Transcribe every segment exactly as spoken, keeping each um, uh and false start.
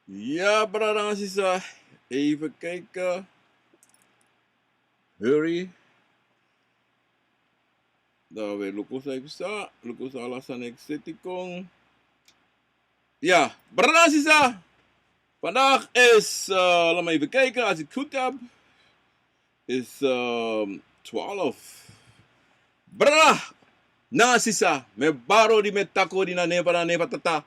Ya, brada nanga sisa, even kijken. Hurry. Dan we luku san e psa, luku san ala sani e seti kon. Ya, brada nanga sisa. Vandaag is, eh, laat me even kijken als ik het goed heb. Is, ehm, twaalf. Brada nanga sisa, mi e bari odi, mi e taki odi na nen fu Tata.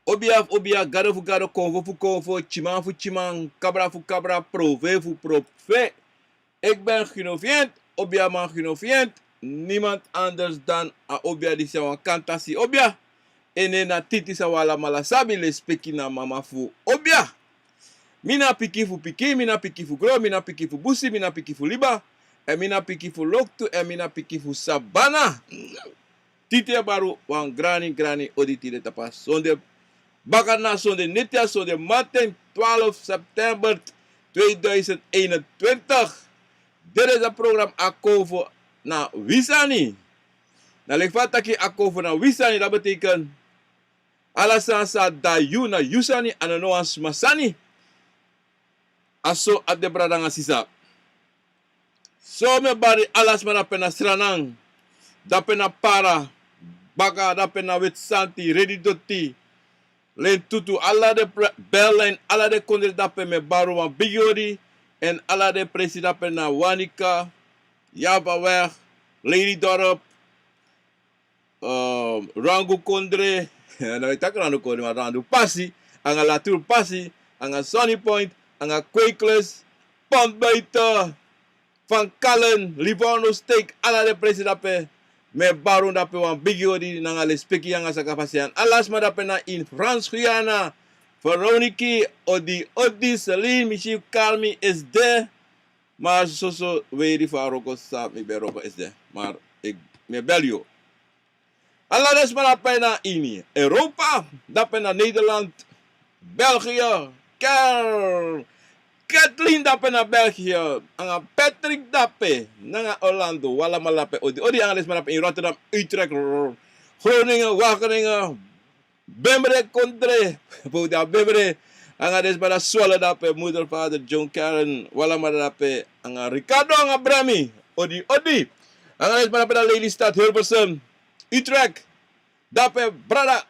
Obia fu obia, gado fu gado, konfo fu konfo, tyiman fu tyiman, kabra fu kabra, profeet fu profeet. Ik ben Gino Vient, obiaman Gino Vient. Niemand anders dan a obia disi a wan kantasi obia. En na Titi san un alamala sabi, lespeki na mama fu obia. Mi na pikin fu pikin, mi na pikin fu gron, mi na pikin fu busi, mi na pikin fu liba, en mi na pikin fu loktu, en mi na pikin fu sabana. Titi e bari wan grani, grani odi tide tapu a sonde. Baka na sonde neti, a sonde mamanten, twaalf september tweeduizend eenentwintig. Dit is a program Akovo na Wi Sani. Na leki fa a taki Akovo na Wi Sani, dat betekent ala sani san a de na yu, na yu sani, a no na wan sma sani. A so a de, brada nanga sisa. So mi e bari ala sma dape na Sranan, dape na Para, Baka, dape na Weti Santi, Redi Doti, Lentutu, ala den pre-, Berlin, ala den kondre dape mi e bari wan bigi odi, en ala den presi dape na Wanica, Javaweg, Lelydorp, ehm, Rangu kondre, no, mi e taki Rangu kondre, ma Rangu Pasi, anga La Tour Pasi, anga Sunny Point, anga Kweikles, Pontbuiten, Van Kallen, Livorno steek, ala den presi dape, mi e bari un dape wan bigi odi nanga lespeki nanga sakafasi. Ala sma dape na ini Frans Guyana, Veroniki, odi, odi, Celine, mi si yu, Carmi, S D, maar soso weri fu a wroko san mi ben wroko S D, maar ik, mi e bel yu. Ala den sma dape na ini Europa, dape na Nederland, België, Ker-, Kathleen dape na België, anga Patrick dape, nanga Orlando, un alamala dape odi, odi anga den sma dape ini Rotterdam, Utrecht, Groningen, Wageningen, Bemre kondre, bowti a Bemre, anga den sma na Zwolle dape, moeder, vader, John, Karen, un alamala dape, anga Ricardo, anga Brami, odi, odi. Anga den sma dape na Lelystad, Hilversum, Utrecht, dape brada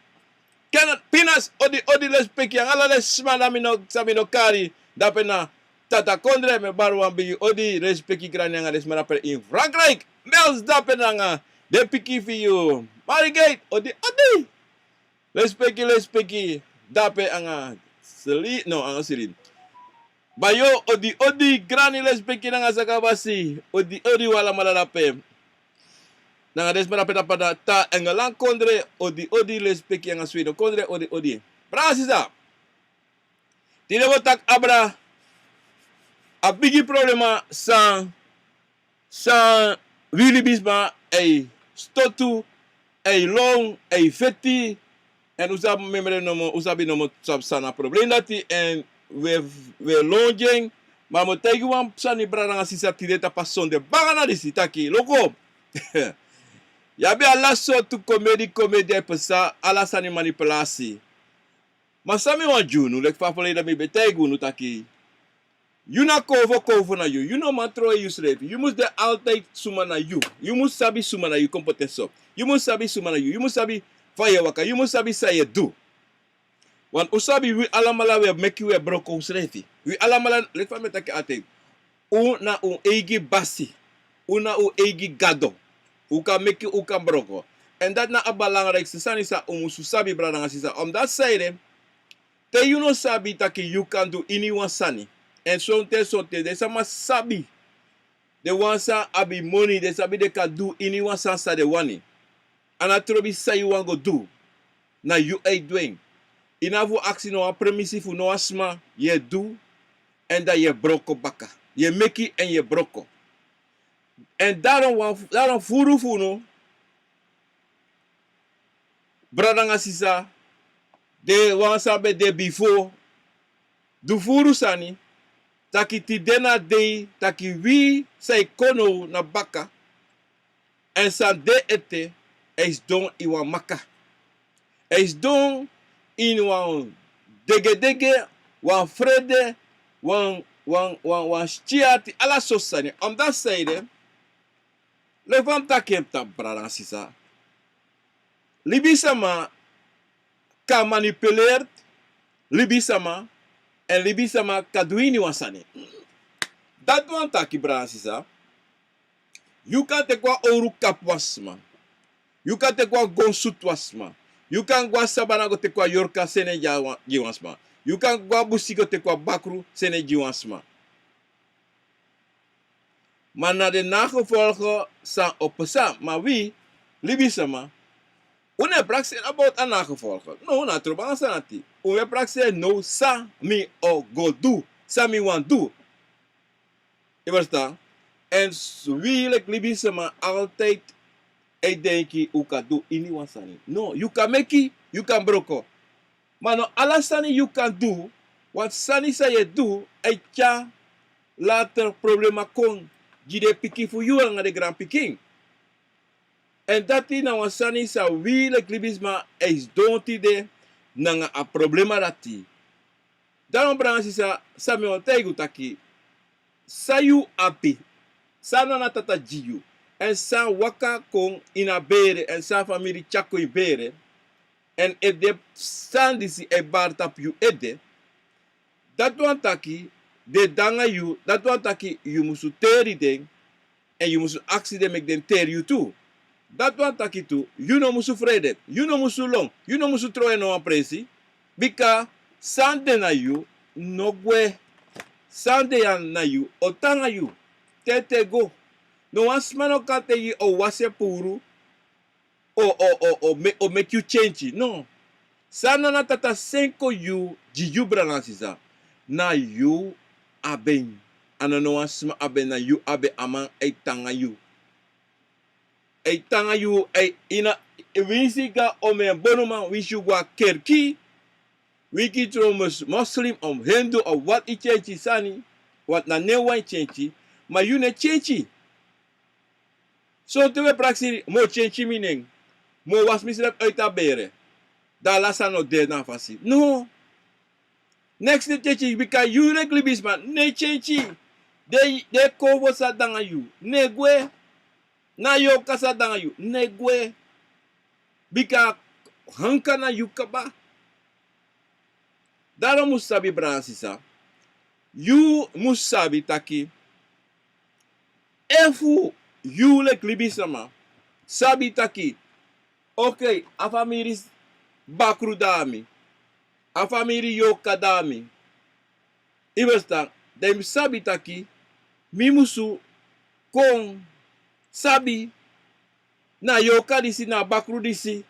Kenneth Pinas, odi, odi, lespeki, anga ala den sma san mi no, san mi no kari, dape na Tata Kondre, mi e bari wan bigi odi, lespeki grani anga den sma dape ini Frankrijk, Mels dape nanga den pikin fu yu, Marigate, odi, odi. Lespeki, lespeki, dape anga Celine, no, anga Celine. Bayo, odi, odi, grani, lespeki nanga sakafasi, odi, odi, un alamala dape. Nanga den sma dape na Panama, Engeland kondre, odi, odi, lespeki anga Sweden kondre, odi, odi. Brada sisa. Tide wi o taki abra a bigi problema san san wi libisma e stotu, e lon, e feti, en un sabi memre nomo, un sabi nomo san na problem dati, en wi e, wi e lon gi en, ma mi o taigi wan sani brada nanga sisa tide tapu a sonde baka na disi taki, luku, yu abi ala sortu komedi, komedi e pasa, ala sani manipulasi. Ma san mi wani gi unu, leki fa verleden mi ben taigi unu taki, yu na kowfu, kowfu na yu. Yu no man trowe yusrefi. Yu mus de altijd suma na yu. Yu mus sabi suma na yu, kon poti en so. Yu mus sabi suma na yu. Yu mus sabi fa yu e waka. Yu mus sabi san yu e du. Want un sabi wi alamala wi e meki wi e broko unsrefi. Wi alamala, leki fa mi e taki altijd. Un na un eigi basi. Un na un eigi gado. Un kan meki, un kan broko. En dati na a belangrijkste sani san un musu sabi, brada nanga sisa. Omdat sanede, te yu no sabi taki yu kan du iniwan sani. En sonten, sonten, den sama sabi. Den wan san abi moni, den sabi den kan du iniwan sani san den wani. A no trobi san yu wani go du. Na yu e du en. Yu no abi fu aksi no wan permisi fu no wan sma, yu e du, en dan yu e broko baka. Yu e meki en yu e broko. En daarom wan, daarom furu fu unu, brada nanga sisa, den wan san ben de bifo, du furu sani, taki tide na dei, taki wi san e kon now na baka, en san de ete, a e sidon ini wan maka. A e sidon ini wan degedege, wan frede, wan, wan, wan, wan skin ati, ala sortu sani. Omdat zij de, leki fa mi taki en tapu, brada nanga sisa. Libisama kan manipuleer libisama, èn libisama kan du ini wan sani. Dati wani taki, brada nanga sisa, yu kan teki wan owru kapu wan sma. Yu kan teki wan gon sutu wan sma. Yu kan go na sabana go teki wan yorka seni gi wan, gi wan sma. Yu kan go na busi go teki wan bakru seni gi wan sma. Ma na den nagevolgen san o pasa, ma wi, libisama, un no e prakseri about a nagevolgen. No, na trobi nanga sani dati. Un e prakseri now san mi o go du, san mi wani du. Yu e ferstan? Èn s-, wi leki libisama altijd e denki un kan du ini wan sani. No, yu kan meki, yu kan broko. Ma no ala sani yu kan du, want sani san yu e du e tyari later problema kon gi den pikin fu yu nanga den granpikin. Èn dati na wan sani san wi leki libisma e sidon tide nanga a problema dati. Daarom, brada nanga sisa, san mi wani taigi un taki, san yu abi, san Nana Tata gi yu, èn san waka kon ini a bere, èn san famiri tyari kon ini bere, èn efu den sani disi e bari tapu yu ede, dati wani taki den de nanga yu, dati wani taki yu musu teri den, èn yu musu aksi den meki den teri yu tu. Dati wani taki tu, yu no musu frede, yu no musu lon, yu no musu tron en na wan presi, bika san de na yu no gwe, san de ya na yu o tan nanga yu te te go. No wan sma no kan taigi yu o wasi en puru, o, o, o, o, me-, o meki yu kenki. No. San Nana Tata seni kon yu, gi yu, brada nanga sisa, na yu abi en. A no, no wan sma abi en, na yu abi en. A man e tan nanga yu. E tan nanga yu, e, ini a, winsi yu go na omen bonuman, winsi yu go na kerki, winsi yu tron mos-, moslim, of hindu, of wat yu kenki sani, want na nen wan yu kenki, ma yu no e kenki. Sonten wi e prakseri, mi o kenki mi nen, mi o wasi misrefi uit a bere, dan ala sani o de na fasi. No. Neks no e kenki, bika yu leki libisma no e kenki. Den, den konfo san de nanga yu no e gwe. Na yorka san de nanga yu no e gwe. Bika hanka na yu kaba. Daarom mus sabi, brada nanga sisa. Yu mus sabi taki, efu yu leki libisma sabi taki, okay, a famiri bakru de na mi, a famiri yorka de na mi. Yu e ferstan? Dan yu mus sabi taki, mi musu kon sabi na a yorka disi, na a bakru disi.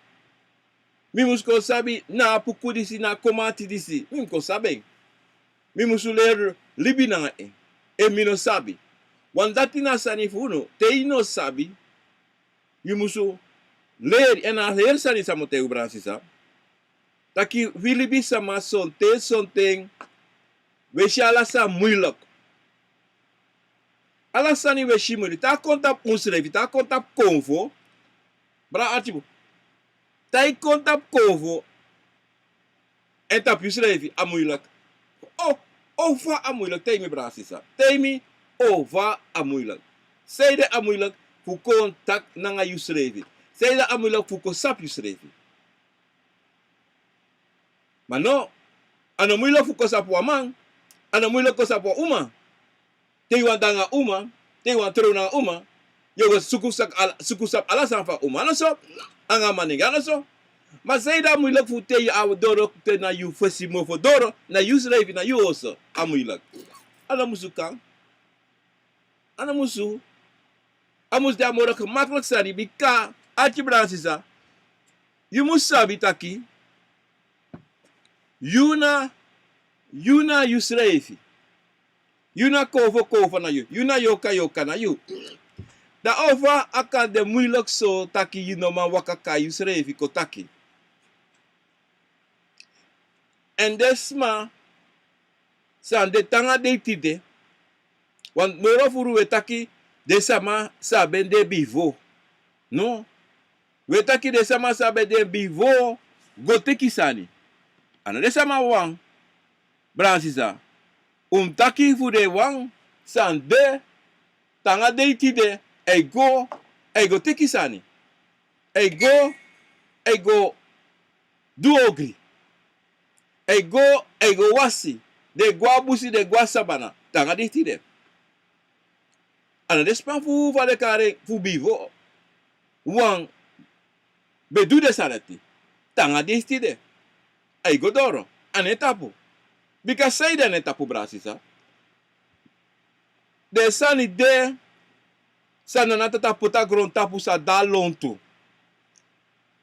Mi musu kon sabi na a puku disi, na a komati disi. Mi musu kon sabi en. Mi musu leri libi nanga en. Efu mi no sabi. Want dati na a sani fu unu. Te yu no sabi, yu musu leri. Èn na a heri sani san mi o taigi yu, brada nanga sisa. Taki wi libisma sonten, sonten wi e si ala sani muilek. Ala sani wi e si muilek. Te a kon tapu unsrefi, te a kon tapu konfo, brada, ati bun. Te a kon tapu konfo, èn tapu yusrefi a muilek. O, o fa a muilek, taigi mi, brada nanga sisa. Taigi mi, o fa a muilek. Sanede a muilek fu kon taki nanga yusrefi? Sanede a muilek fu kon sabi yusrefi? Ma no, a no muilek fu kon sabi wan man, a no muilek kon sabi wan uma. Te yu wani de nanga uma, te yu wani tron nanga uma, yu o go suku sabi ala, suku sabi ala sani fu a uma. A no so? Nanga a manengre, a no so? Ma sanede a muilek fu te yu abi doro, te na yu fesi mofo doro, na yusrefi, na yu oso, a muilek. A no musu kan. A no musu. A mus de a moro gemakkelijk sani, bika, arki brada nanga sisa, yu mus sabi taki, yu na, yu na yusrefi. Yu na konfo, konfo na yu. Yu na yorka, yorka na yu. Dan o fa a kan de muilek so taki yu no man waka kai yusrefi kon taki? Èn den sma san de te nanga den tide, want moro furu wi e taki den sama san ben de bifo. No. Wi e taki den sama san ben de bifo go teki sani. A no den sama wawan. Brada sisa, un mus taki fu den wan san de te nanga dei tide, a e go, a e go teki sani, a e go, a e go du ogri, a e go, a e go wasi, den e go a busi, den e go a sabana te nanga dei tide. A no den span fu fa den kari en fu bivo wan ben du den sani dati te nanga dei tide. A e go doro, a no e tapu. Bika sanede a no e tapu, brada sisa? Den sani de san Nana Tata poti a grontapu sa de a lontu.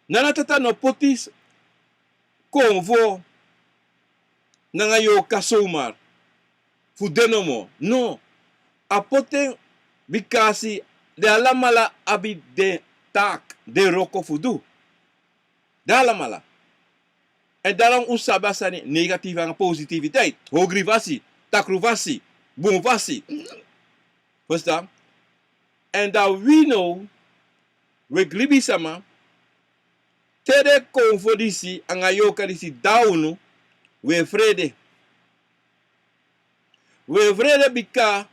Nana Tata no poti s-, konfo nanga yorka somar fu de nomo. No. A poti en bikasi den alamala abi den taki, den wroko fu du. Den alamala. Èn daarom un sabi a sani negatief nanga positiviteit. Ogri fasi, takru fasi, bun fasi. Verstaan? Èn dan wi now, wi e libisma, te den konfo disi nanga yorka disi de na unu, wi e frede. Wi e frede bika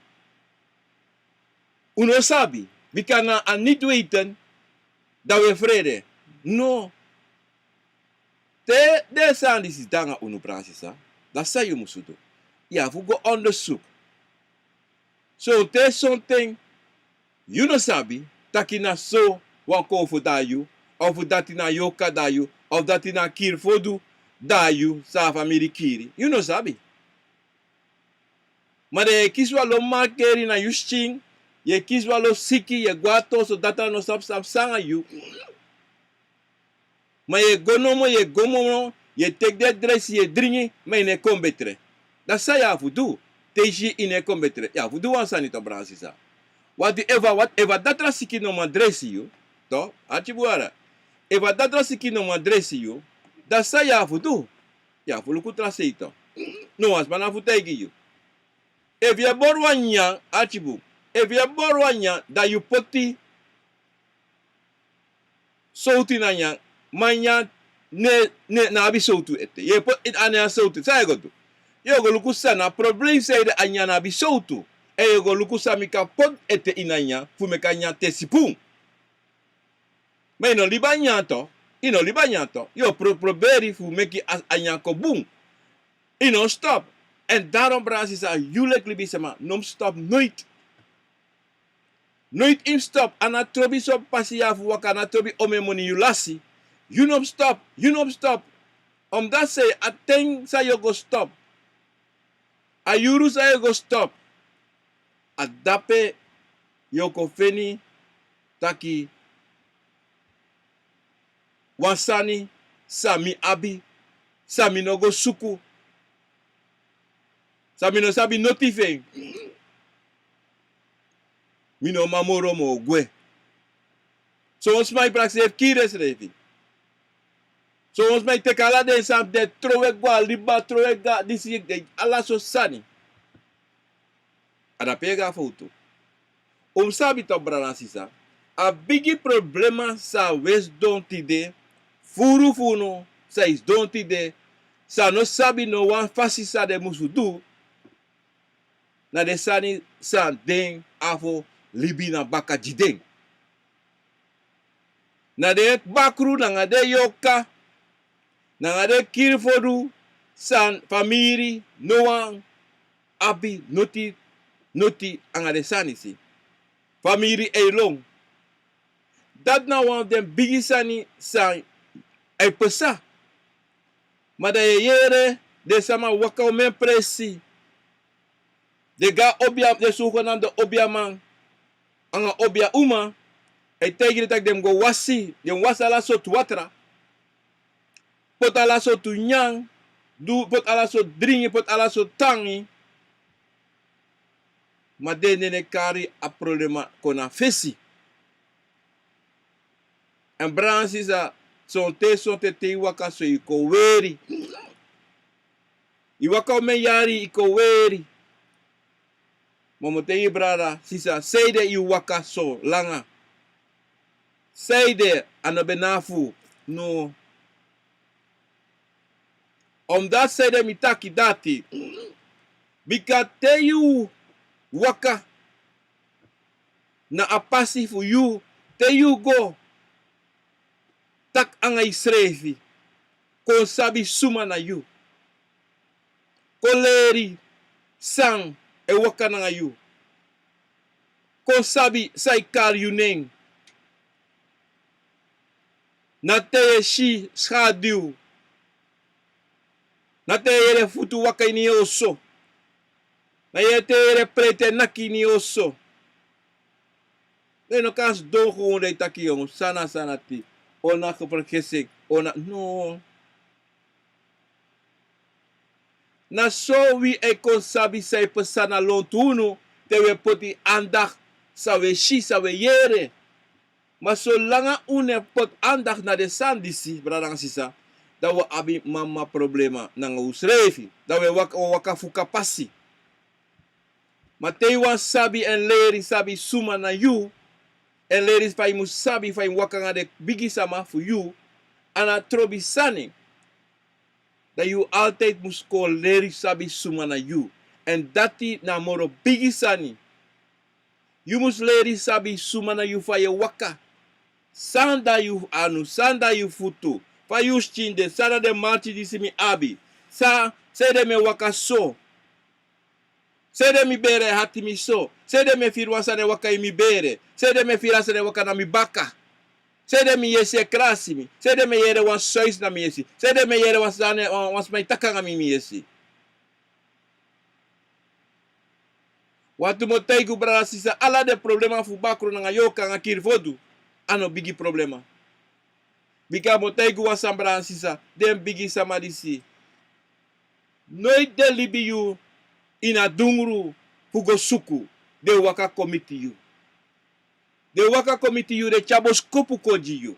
un no sabi, bika na a niet weten, dan wi e frede. No. Te den sani disi de nanga unu, brada sisa, dan san yu musu du? Yu abi fu go onderzoek. So te sonten yu no sabi taki na so wan konfo de na yu, of dati na yorka de na yu, of dati na kiri fodu de na yu, san a famiri kiri. Yu no sabi. Ma dan yu e kisi wan lo markeri na yu skin, yu e kisi wan lo siki, yu e go a toso, datra no sabi san psa nanga yu. Ma yu e go nomo, yu e go nomo, yu e teki den dresi, yu e dringi, ma yu no e kon betre. Dan san yu abi fu du? Te yu si yu no e kon betre, yu abi fu du wan sani tu, brada sisa. Wantu efu a, wantu efu a datra siki no man dresi yu, tu, arki bun, ara. Efu a datra siki no man dresi yu, dan san yu abi fu du? Yu abi fu luku tra sei tu. No wan sma no abi fu taigi yu. Efu yu e bori wan nyanyan, arki bun. Efu yu e bori wan nyanyan, dan yu poti sowtu ini a nyanyan, ma a nyanyan no, no, no abi sowtu ete. Yu e poti a nyanyan sowtu, san yu o go du? Yu o go luku san na a problem, sanede a nyanyan no abi sowtu. Èn yu o go luku san mi kan poti ete ini a nyanyan fu meki a nyanyan tesi bun. Ma yu no libi a nyanyan tu, yu no libi a nyanyan tu. Yu o pro-, proberi fu meki a, a nyanyan kon bun. Yu no stop. Èn daarom, brada sisa, yu leki libisma no mus stop noiti. Noiti yu mus stop. A no trobi sortu pasi yu abi fu waka, a no trobi omeni moni yu lasi. Yu no mus stop, yu no mus stop. Omdat sei a ten san yu o go stop. A yuru san yu o go stop. A dape yu o kon feni taki wan sani san mi abi, san mi no go suku, san mi no sabi noti fu en, mi no man moro moo gwe. Son sma e prakseri fu kiri densrefi. Son sma e teki ala den sani fu den, trowe go a liba, trowe go a disi, den, ala sortu sani. A dape yu e go a fowtu. Un mus sabi tu, brada nanga sisa, a bigi problema san e sidon tide, furu fu unu san e sidon tide, san no sabi no wan fasi san den musu du, na den sani san den abi fu libi na baka gi den. Na den bakru nanga den yorka nanga den kiri fodu san famiri no wani abi noti, noti anga den sani disi. Famiri e lon. Dati na wan fu den bigi sani san e pasa. Ma dan yu e yere den sama waka omeni presi. Den go a obia, den suku na den obiaman anga obia uma, e taigi den taki den mus go wasi, den mus wasi ala sortu watra, poti ala sortu nyanyan, du, poti ala sortu dringi, poti ala sortu tangi. Ma den, den e kari a problema kon na fesi. Èn brada nanga sisa, sonten, sonten te yu waka so yu kon weri. Yu waka omeni yari yu kon weri. Ma mi o taigi yu, brada, sisa, sanede yu waka so langa? Sanede a no ben na fu no Omdati sanede mi taki dati? Bika te yu waka na a pasi fu yu, te yu go taki anga yusrefi, kon sabi suma na yu. Kon leri san e waka nanga yu. Kon sabi san e kari yu nen. Na te yu e si skadiw. Na te yu e yere futu waka ini yu oso. Na te yu e yere plete naki ini yu oso. Dan yu no kan sidon gewoon dan yu taki yon, san na san na dati? O na gevergesik, o na, no. Na so wi e kon sabi san e pasa na lontu unu, te wi e poti andacht san wi e si, san wi e yere. Ma solanga un no e poti andacht na den sani disi, brada nanga sisa, dan wi o abi mama problema nanga unsrefi. Dan wi e waka, wi o waka fuka pasi. Ma te yu wani sabi èn leri sabi suma na yu, èn leri fa yu mus sabi fa yu mus waka nanga den bigi sama fu yu, a no trobi sani. Dan yu altijd mus kon leri sabi suma na yu. Èn dati na a moro bigi sani. Yu mus leri sabi suma na yu, fa yu e waka. San na yu anu, san na yu futu, fa yu skin de, san na den marki disi mi abi. San, sanede mi e waka so. Sanede mi bere e hati mi so. Sanede mi e firi wan sani e waka ini mi bere. Sanede mi e firi a sani e waka na mi baka. Sanede mi yesi e krasi mi. Sanede mi e yere wan sois na mi yesi. Sanede mi e yere wan sani, wan, wan sma e taki anga mi, mi yesi. Wantu mi o taigi un, brada sisa, ala den problema fu bakru nanga yorka nanga kirifodu, a no bigi problema. Bika mi o taigi un wan sani, brada sisa, den bigi sama disi, noiti den libi yu ini a dungru fu go suku, den waka kon miti yu. Den waka kon miti yu, den tyari boskopu kon gi yu.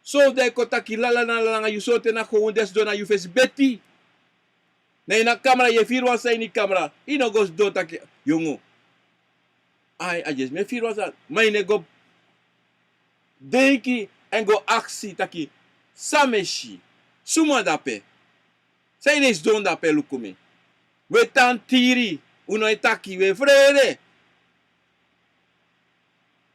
Son fu den e kon taki lala na lala nanga yu, son ten na gewoon den sidon na yu fesi beti. Na ini a kamra, yu e firi wan sani ini kamra, yu no go sidon taki, yongu. Ai, a dyesi mi e firi wan sani, ma yu no e go denki èn go aksi taki, san mi e si? Suma de ape? San yu e sidon de ape e luku mi? Wi e tan tiri, un no e taki, wi e frede.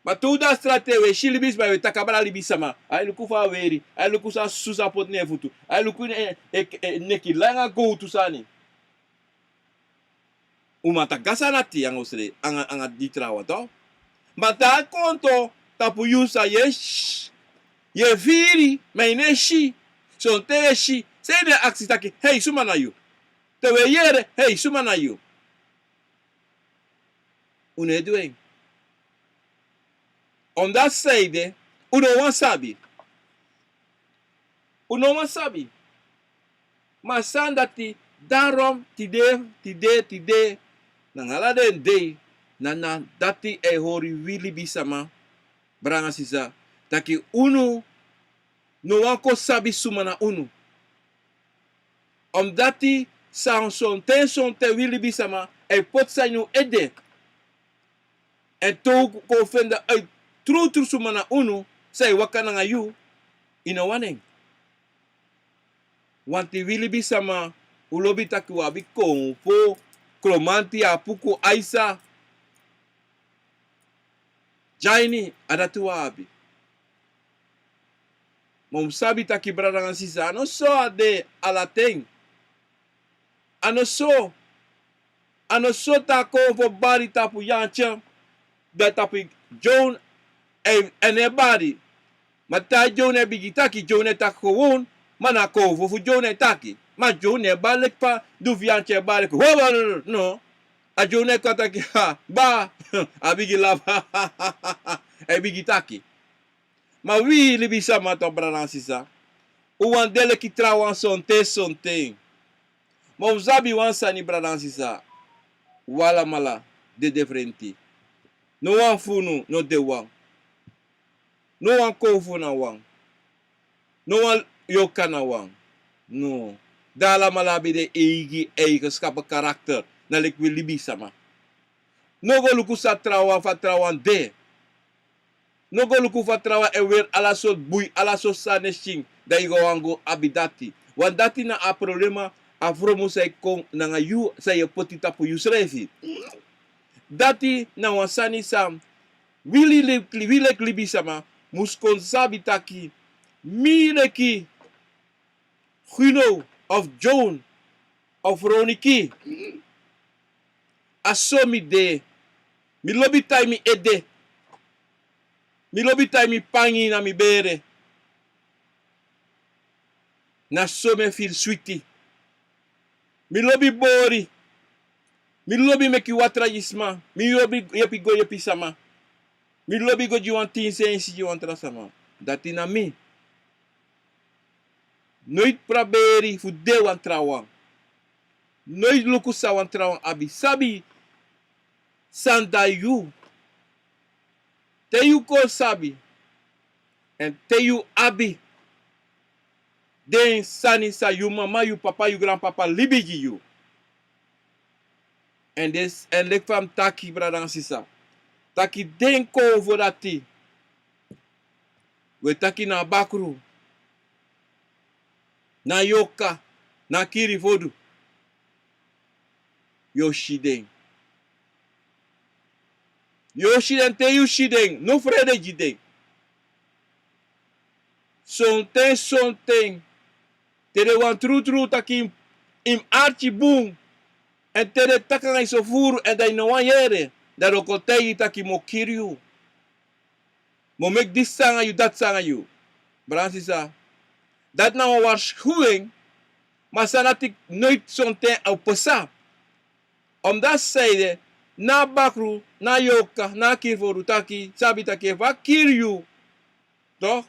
Ma te un de na strati, wi e si libisma, wi e taki abra libisama. Ai, luku fa a weri. Ai, luku san susu a poti na en futu. Ai, luku en, en, en, en neki langa gowtu sani. Un man taki a sani dati anga un srefi, anga, anga den trawan tu. Ma te a kon tu tapu yu san yu e si, yu e firi, ma yu no e si. Sonten yu e si, san yu no e aksi taki, hei, suma na yu? Te wi e yere, hei, suma na yu? Un no e du en. Omdati sanede, un no wani sabi. Un no wani sabi. Ma a sani dati, daarom tide, tide, tide, nanga ala den dei, na, na dati e hori wi libisama, brada nanga sisa, taki unu no wani kon sabi suma na unu. Omdati san sonten, sonten wi libisama e poti sani ini un ede. Èn te un kon fende uit trutru suma na unu, san e waka nanga yu, yu no wani en. Wanti wi libisama, un lobi taki un abi konfo, Kromanti, Apuku, Aisa, Dyaini, a dati un abi. Ma un mus sabi taki, brada nanga sisa, a no so a de ala ten. A no so. A no so te a konfo bari tapu Yantye, dan tapu Dyownu, èn, èn e bari. Ma te a Dyownu e bigin taki, Dyownu e taki gewoon, ma na konfo fu Dyownu e taki. Ma Dyownu no e bari leki fa du fu Yantye e bari leki, ho, ho, no, no, no. A Dyownu e kon taki, ha, ba, a bigin lafu, e bigin taki. Ma wi libisama tu, brada nanga sisa, un wani de leki trawan sonten, sonten. Ma un sabi wan sani, brada nanga sisa, un alamala de diferenti. No wan fu unu no de wan. No wan konfo na wan. No wan yorka na wan. No. Den alamala abi den eigi eigenschap, karakter, na leki wi libisama. No go luku san trawan, fa trawan de. No go luku fa trawan e weri ala sortu bui, ala sortu sani na en skin, dan yu go wani go abi dati. Wan dati na a problema, a fromu san e kon nanga yu, san yu e poti tapu yusrefi. Dati na wan sani san wi li-, wi leki libisama mus kon sabi taki, mi leki Guno of John of Roniki, a so mi de. Mi lobi tai mi ede. Mi lobi tai mi pangi na mi bere. Na so mi e firi switi. Mi lobi bori. Mi lobi meki watra gi sma. Mi lobi yepi go yepi sama. Mi lobi go gi wan tin sensi gi wan tra sama. Dati na mi. Noiti praberi fu de wan trawan. Noiti luku san wan trawan abi. Sabi san da yu. Te yu kon sabi, èn te yu abi den sani san yu mama, yu papa, yu granpapa libi gi yu. Èn den, èn leki fa mi taki, brada nanga sisa, taki den konfo dati, we taki na bakru, na yorka, na kirifodu. Yu o si den. Yu o si den, te yu si den, no frede gi den. Sonten, sonten, te den wani trutru taki yu mus arki bun, èn te den taki nanga yu so furu, èn dan yu no wani yere, dan den o kon taigi yu taki mi o kiri yu. Mi o meki disi san nanga yu, dati san nanga yu. Brada nanga sisa, dati na wan warskuwing, ma san dati noiti sonten o pasa. Omdati san ede, na bakru, na yorka, na kirifodu taki, sabi taki efu a kiri yu, toch,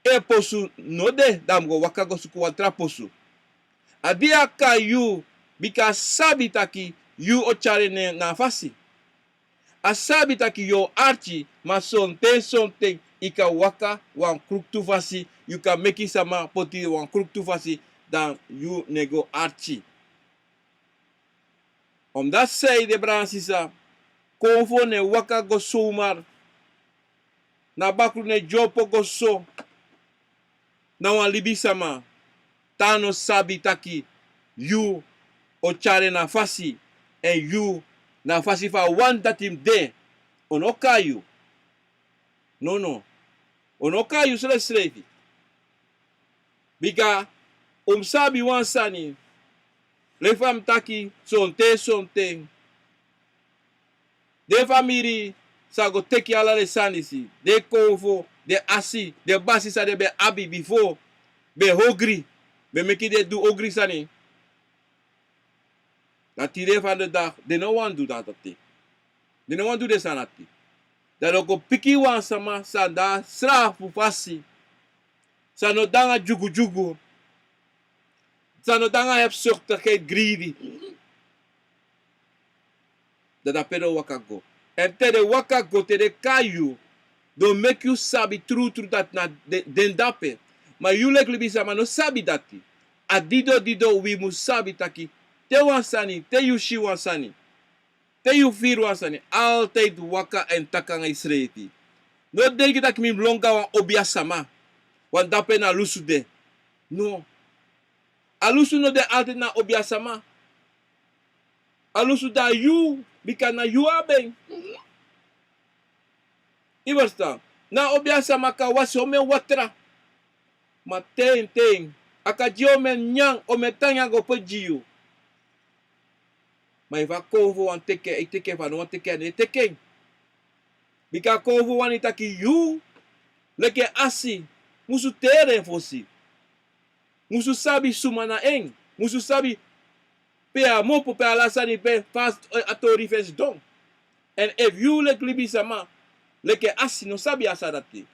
en posu no de, dan a mus go waka go suku wan tra posu. A di a kai yu, bika a sabi taki yu o tyari en na a fasi. A sabi taki yu o arki, ma sonten, sonten, yu kan waka wan kruktu fasi, yu kan meki sama poti yu wan kruktu fasi, dan yu no e go arki. Omdati san ede, brada nanga sisa, konfo no e waka go somar. Na bakru no e dyompo go so na wan libisama, te a no sabi taki yu o tyari en na a fasi, èn yu na a fasi fa a wani dati mus de. Un no o kai yu. Nono. Un no o kai yu srefisrefi. Bika un mus sabi wan sani, leki fa mi taki, sonten, sonten den famiri sa go teki ala den sani disi, den konfo, den asi, den basi san den ben abi bifo, ben ogri, ben meki den du ogri sani. Dan tide vandaag, den no wani du dati. Den no wani du den sani dati. Dan den o go piki wan sama san de na srafu fasi, san no de nanga dyugudyugu, san no de nanga hebzuchtigheid, greedy. Dan dape den o waka go. Èn te den waka go, te den kai yu, den o meki yu sabi trutru dati na den, den dape. Ma yu leki libisama no sabi dati. A didon didon wi mus sabi taki, te wan sani, te yu si wan sani, te yu firi wan sani, altijd waka èn taki nanga yusrefi. No denki taki mi mus lon go na wan obiasama, want dape na lusu de. No. A lusu no de altijd na obiasama. A lusu de na yu, bika na yu abi en. Yu e ferstan? Na obiasama kan wasi omeni watra. Ma ten ten, a kan gi yu omeni nyan, omeni tan nyan go poti gi yu. Ma efu a konfo wani teki en, a e teki en, efu a no wani teki en, a no e teki en. Bika a konfo wani taki yu, leki en asi, musu teri en fosi. Musu sabi suma na en. Musu sabi pe a mopo, pe ala sani, pe fa a tori fu en sidon. Èn efu yu leki libisama, leki en asi, no sabi a sani dati.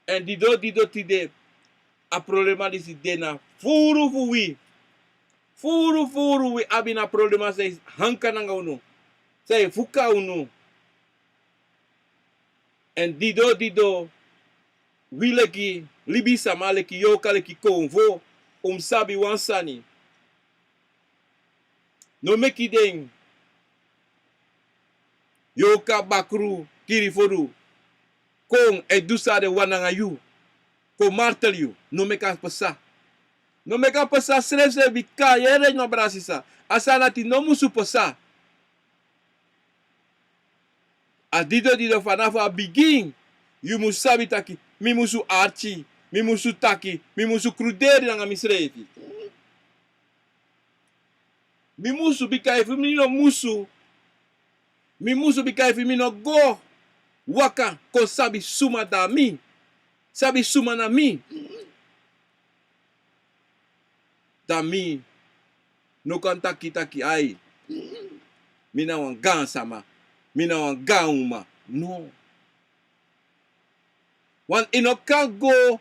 Èn didon didon tide, a problema disi de na furu fu wi. Furu furu wi abi na problema san e hanka nanga unu, san e fuka unu. Èn didon didon, wi leki libisama, leki yorka, leki konfo, un mus sabi wan sani. No meki den yorka, bakru, kirifodu kon e du san den wani nanga yu, kon martel yu, no meki a pasa. No meki a pasa srefsrefi, bika yere no, brada sisa. A sani dati no musu pasa. A dido dido fanafu a bigin. Yu musu sabi taki, mi musu arki, mi musu taki, mi musu kruderi nanga misrefi. Mi musu, bika efu mi no musu, mi musu, bika efu mi no go waka kon sabi suma na mi, sabi suma na mi, dan mi no kan taki taki ai, mi na wan gaan sama, mi na wan gaan uma. No. Want i no kan go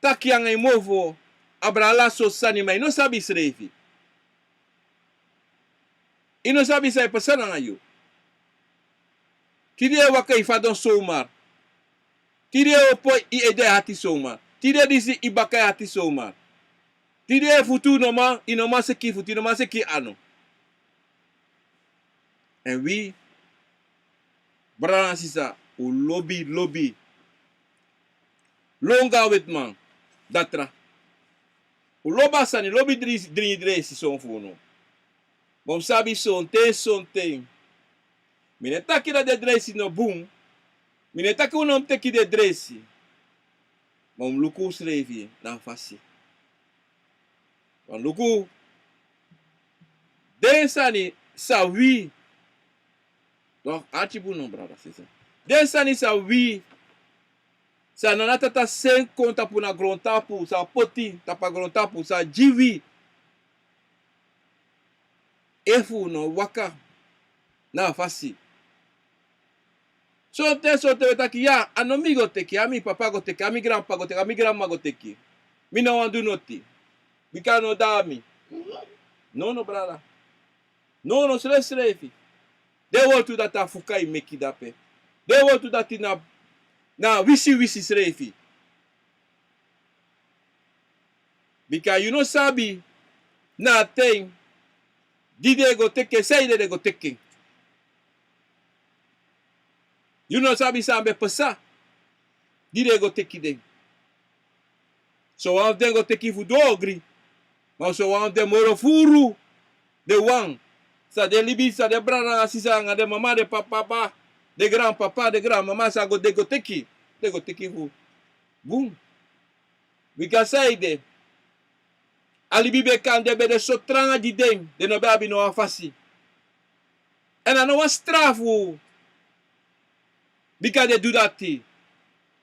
taki nanga i mofo, a brada lasi so sani, ma i no sabi srefi. I no sabi san e pasa nanga yu. Tide i e waka i fadon somar. Tide i e opo i ede hati somar. Tide disi i baka e hati somar. Tide i futu no man, i no man seki futu, i no man seki anu. Èn wi, brada nanga sisa, un lobi, lobi. Lon go na wetiman, datra. Un lobi a sani, lobi dringi, dringi dresi son fu unu. Ma un sabi sonten, sonten. Mi no e taki dati den dresi no bun. Mi no e taki un no mus teki den dresi. Ma un mus luku unsrefi na a fasi. Wan luku. Den sani san wi. Toch, arki bun no, brada, sisa. Den sani san wi, san Nana Tata seni kon tapu na grontapu, san a poti tapu a grontapu, san a gi wi. Efu un no waka na a fasi. Sonten, sonten wi e taki, ya, a no mi go teki, a mi papa go teki, a mi granpapa go teki, a mi granmama go teki. Mi no wani du noti. Bika a no de na mi. No, no, brada. No, no, srefsrefi. Den wortu dati a fuka e meki dape. Den wortu dati na, na wisiwisi srefi. Bika yu no sabi na a ten di den go teki en, sanede den go teki en. Yu no sabi san ben pasa di den go teki den. Sowan fu den go teki fu du ogri. Ma sowan fu den moro furu den wan. San den libi, san den brada nanga sisa nanga den mama, den papa, den granpapa, den granmama, san go, den go teki. Den go teki fu bun. Bika sanede? A libi ben kande, ben de so tranga gi den, den no ben abi no wan fasi. Èn a no wan strafu. Bika den du dati.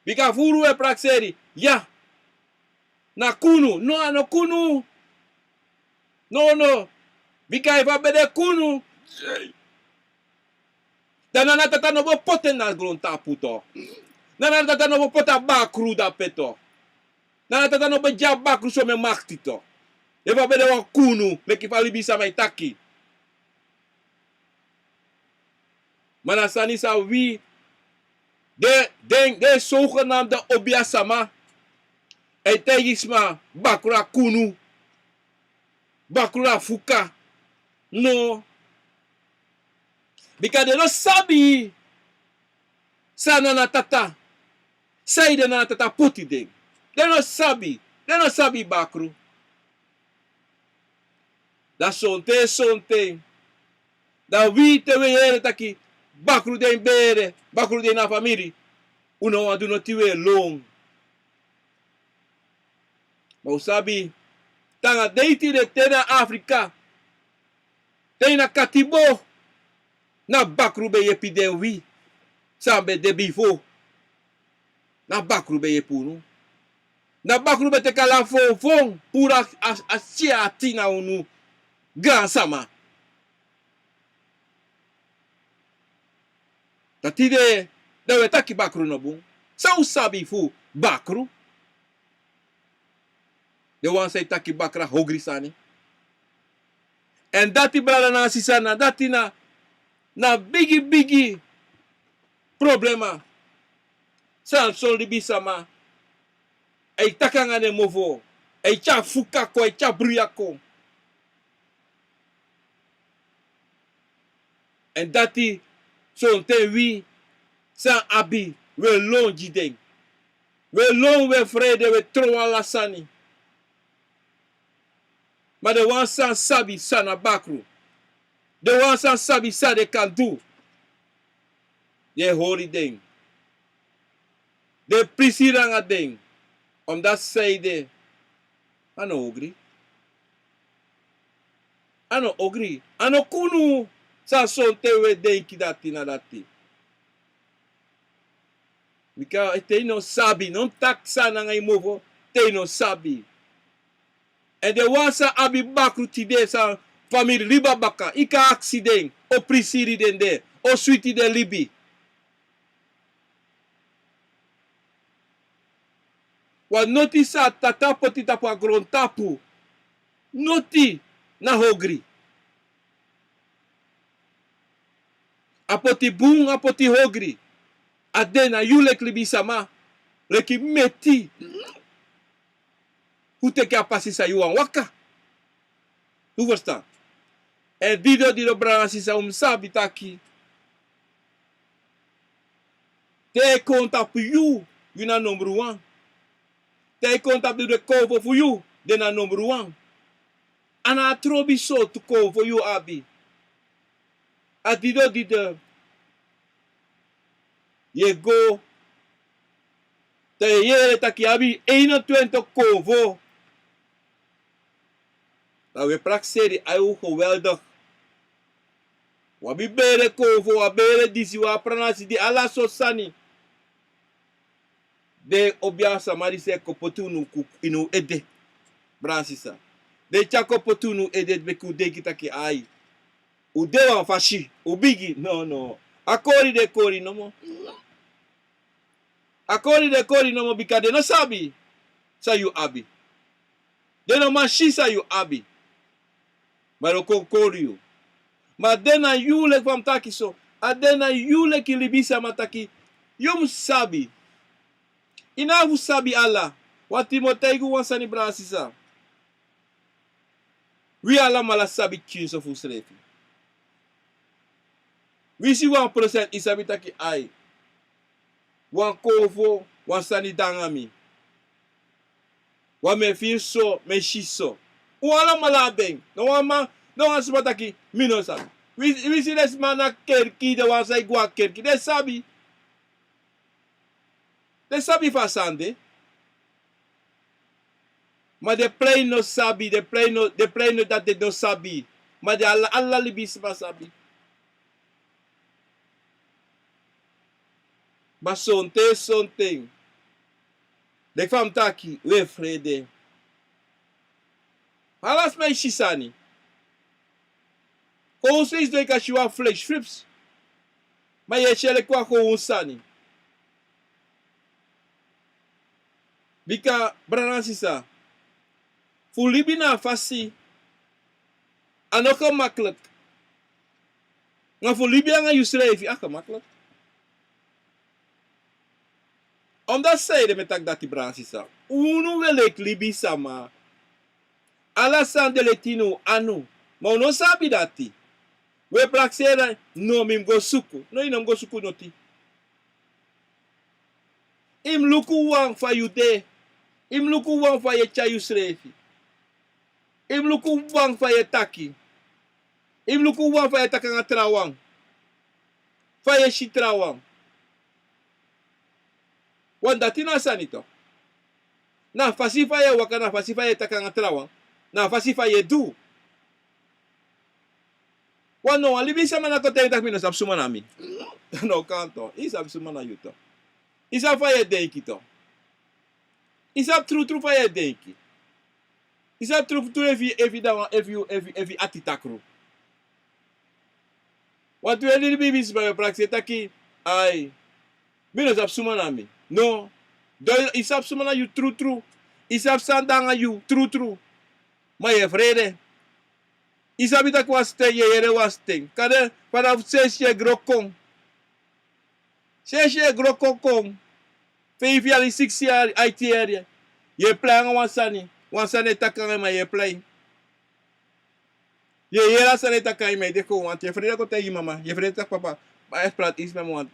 Bika furu wi e prakseri. Ya. Na kunu. No, a no kunu. No, no. Bika efu a ben de kunu, dan Nana Tata no bo poti en na grontapu toch. Nana Tata no bo poti a bakru dape toch. Nana Tata no bo gi a bakru somen makti toch. Efu a ben de wan kunu, leki fa libisama e taki. Ma na sani san wi, den, den, den zogenaamde obiasama e taigi sma bakru na kunu, bakru na fuka. No. Bika den no sabi san Nana Tata, sanede Nana Tata poti den. Den no sabi, den no sabi bakru. Dan sonten, sonten, dan wi, te wi e yere taki bakru de ini bere, bakru de ini a famiri, un no wani du noti, wi e lon. Ma un sabi, te nanga den tide, te na Afrika, te na Katibo, na bakru ben yepi den wi san ben de bifo. Na bakru ben yepi unu. Na bakru ben teki ala fonfon, puru a, a, a si ati na unu gaansama. Dan tide, dan wi e taki bakru no bun. San un sabi fu bakru? Den wan san e taki bakru na ogri sani. Èn dati, brada nanga sisa, na dati na, na bigi, bigi problema san son libisama e taki nanga den mofo, e tyari fuka kon, e tyari bruya kon. Èn dati, sonten wi san abi, wi e lon gi den. Wi e lon, wi e frede, wi e tron ala sani. Ma den wan san sabi san na bakru, den wan san sabi san den kan du, den e hori den, den e prisiri nanga den. Omdati san ede, a no ogri. A no ogri. A no kunu. San sonten wi e denki dati na dati. Bika te yu no sabi, no mus taki san nanga yu mofo te yu no sabi. Èn den wan san abi bakru tide, san famiri libi na baka, yu kan aksi den, o prisiri den de, o switi den libi. Wan noti san a tata poti tapu a grontapu, noti na ogri. A poti bun, a poti ogri. A de na yu leki libisama, leki meti, fu teki a pasi san yu wani waka. Yu ferstan? Èn dido, dido brada nanga sisa, un mus sabi taki te e kon tapu yu, yu na nombru wan. Te e kon tapu den konfo fu yu, den na nombru wan. A na a trobi sortu konfo yu abi. A dido, dido yu e go, te yu e yere taki yu abi einentwintig konfo. Dan wi e prakseri, ai, un geweldig. Wi abi bere konfo, wi abi bere disi, wi abi pranasi di, ala sortu sani. Den obiasama disi e kon poti unu ku-, ini un ede. Brada nanga sisa, den e tyari kon poti unu ede, meki un denki taki ai, un de wan fasi, un bigi. No, no. A kori den e kori nomo. A kori den e kori nomo, bika den no sabi san yu abi. Den no man si san yu abi. Ma den o kon kori yu. Ma a de na yu, leki fa mi taki so, a de na yu leki libisama taki yu mus sabi. Yu no abi fu sabi ala. Wan tin mi o taigi un wan sani, brada nanga sisa. Wi alamala sabi kinso fu unsrefi. Winsi wan prosent yu sabi taki ai, wan konfo, wan sani de nanga mi. Wan mi e firi so, mi e si so. Un alamala abi en. No wan man, no wan sma taki mi no sabi. Wi, winsi den sma na kerki, den wan san e go a kerki, den sabi. Den sabi fa a sani de. Ma den plein no sabi, den plein no, den plein no dati den no sabi. Ma den ala, ala libisma sabi. Ma sonten, sonten, leki fa mi taki, wi e frede. Ala sma e si sani. Kon un sma e si, den kan si wan flesflips. Ma yu e si en leki wan kon un sani. Bika, brada nanga sisa, fu libi na a fasi, a no gemakkelijk. Ma fu libi nanga yusrefi, a gemakkelijk. Omdati san ede mi e taki dati, brada nanga sisa, unu wi e leki libisama. Ala sani de leti ini un anu. Ma un no sabi dati. Wi e prakseri, no, mi mus go suku. No, yu no mus go suku noti. Yu mus luku wan fa yu de. Yu mus luku wan fa yu e tyari yusrefi. Yu mus luku wan fa yu e taki. Yu mus luku wan fa yu e taki nanga trawan. Fa yu e si trawan. Wan dati na a sani tu. Na a fasi fa yu e waka, na a fasi fa yu e taki nanga trawan, na a fasi fa yu e du. Wan no wan libisama no o kon taigi mi taki mi no sabi suma na mi. No kan tu. Yu sabi suma na yu tu. Yu sabi fa yu e denki tu. Yu sabi trutru fa yu e denki. Yu sabi trutru efu, efu da wan, efu, efu, efu yu ati takru. Wantu yu e lili bibi, sma e prakseri taki, ai, mi no sabi suma na mi. No. Dan yu sabi suma na yu trutru. Yu sabi san de nanga yu trutru. Ma yu e frede. Yu sabi taki wan sten, yu e yere wan sten. Kande, fanafu sensi yu e gro kon. Sensi yu e gro kon kon. Feifi yari, siksi yari, aiti yari. Yu e prei nanga wan sani. Wan sani e taki nanga yu, ma yu e prei. Yu e yere a sani e taki nanga yu, ma yu de kon, wantu yu e frede kon taigi mama. Yu e frede taki papa, ma yu e prati isi mama wantu.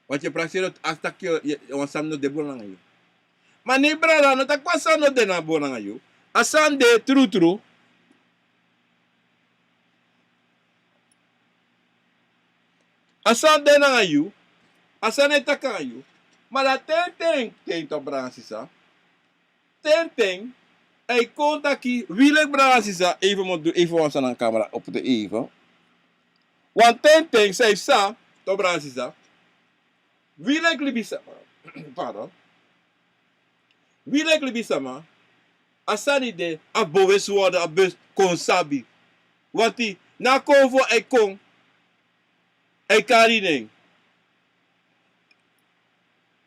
Wantu yu e prakseri, a taki yu, yu, wan sani no de bun nanga yu. Ma ne brada, a no taki wan sani no de na bun nanga yu. A sani de trutru. A sani de nanga yu. A sani e taki nanga yu. Ma dan ten ten, ten tok, brada sisa. Ten ten, a e kon taki, wi leki, brada sisa, even mi o du even wan sani nanga camera opo te even. Wan ten ten san yu sa, tok, brada sisa. Wi leki libisma. Pardon. Wi leki libisma, a sani de, a bewust worden, a bewust kon sabi. Want na a konfo a e kon, a e kari nen.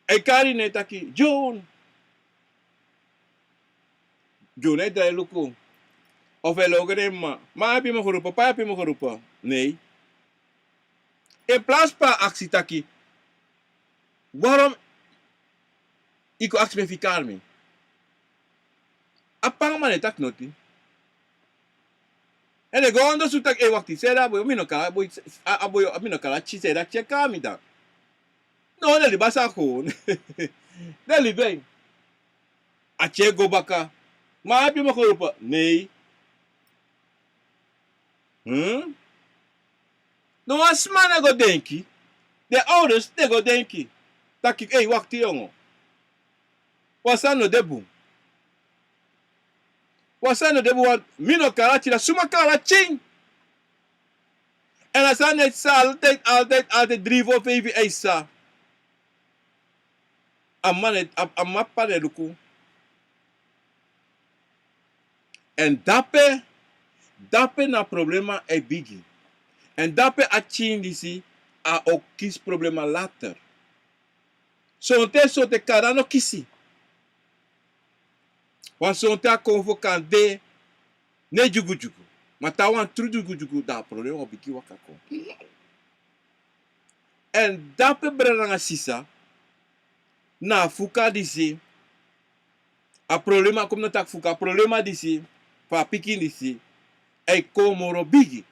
A e kari nen taki, John. John e drai luku. Of a e logo den mama. Mama, a e piki mi geroepen, papa, a e piki mi geroepen. Nee. In plaats pa a aksi taki, waarom yu kon aksi mi fu kari mi? A panga man e taki noti. En den go ondersuku taki, ei, wakti, san ede a boi, mi no kari a boi, a, a boi, mi no kari a tyi, san ede a tyi e kari mi dan? No, den libi a sani kon. Den libi en. A tyi e go baka. Ma a e piki mi geroepen? Nee. Hmm? No wan sma no e go denki. Den ouders no e go denki taki, ei, wakti yongo. Wan sani no de bun. Wan sani no de bun, want mi no kari a tyi, dan suma kari a tyi? En a sani de san altijd, altijd, altijd dri fu feifi a e sa. A man e, a, a mama p'pa e luku. En dape, dape na problema e bigin. En dape a tyin disi a o kisi problema later. Sonten, sonten kara no kisi. Want sonten a konfo kan de, no dyugudyugu. Ma te a wan tru dyugudyugu, dan a problema o bigin waka kon. En dape, brada nanga sisa, na a fuka disi, a problema, kon mi no taki fuka, a problema disi fu a pikin disi e kon moro bigi.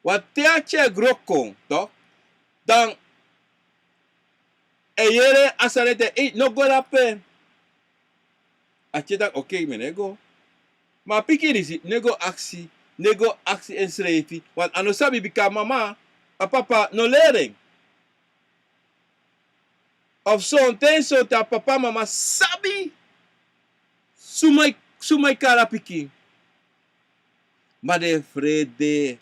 Want te a tyi e gro kon, tok, dan a e yere a sani ete, ei, no go dape. A tyi e taki, okei, mi no e go. Ma a pikin disi no e go aksi, no e go aksi ensrefi, want a no sabi, bika a mama, a papa no leri en. Of sonten, sonten a papa, mama sabi suma e, suma e kari a pikin. Ma den e frede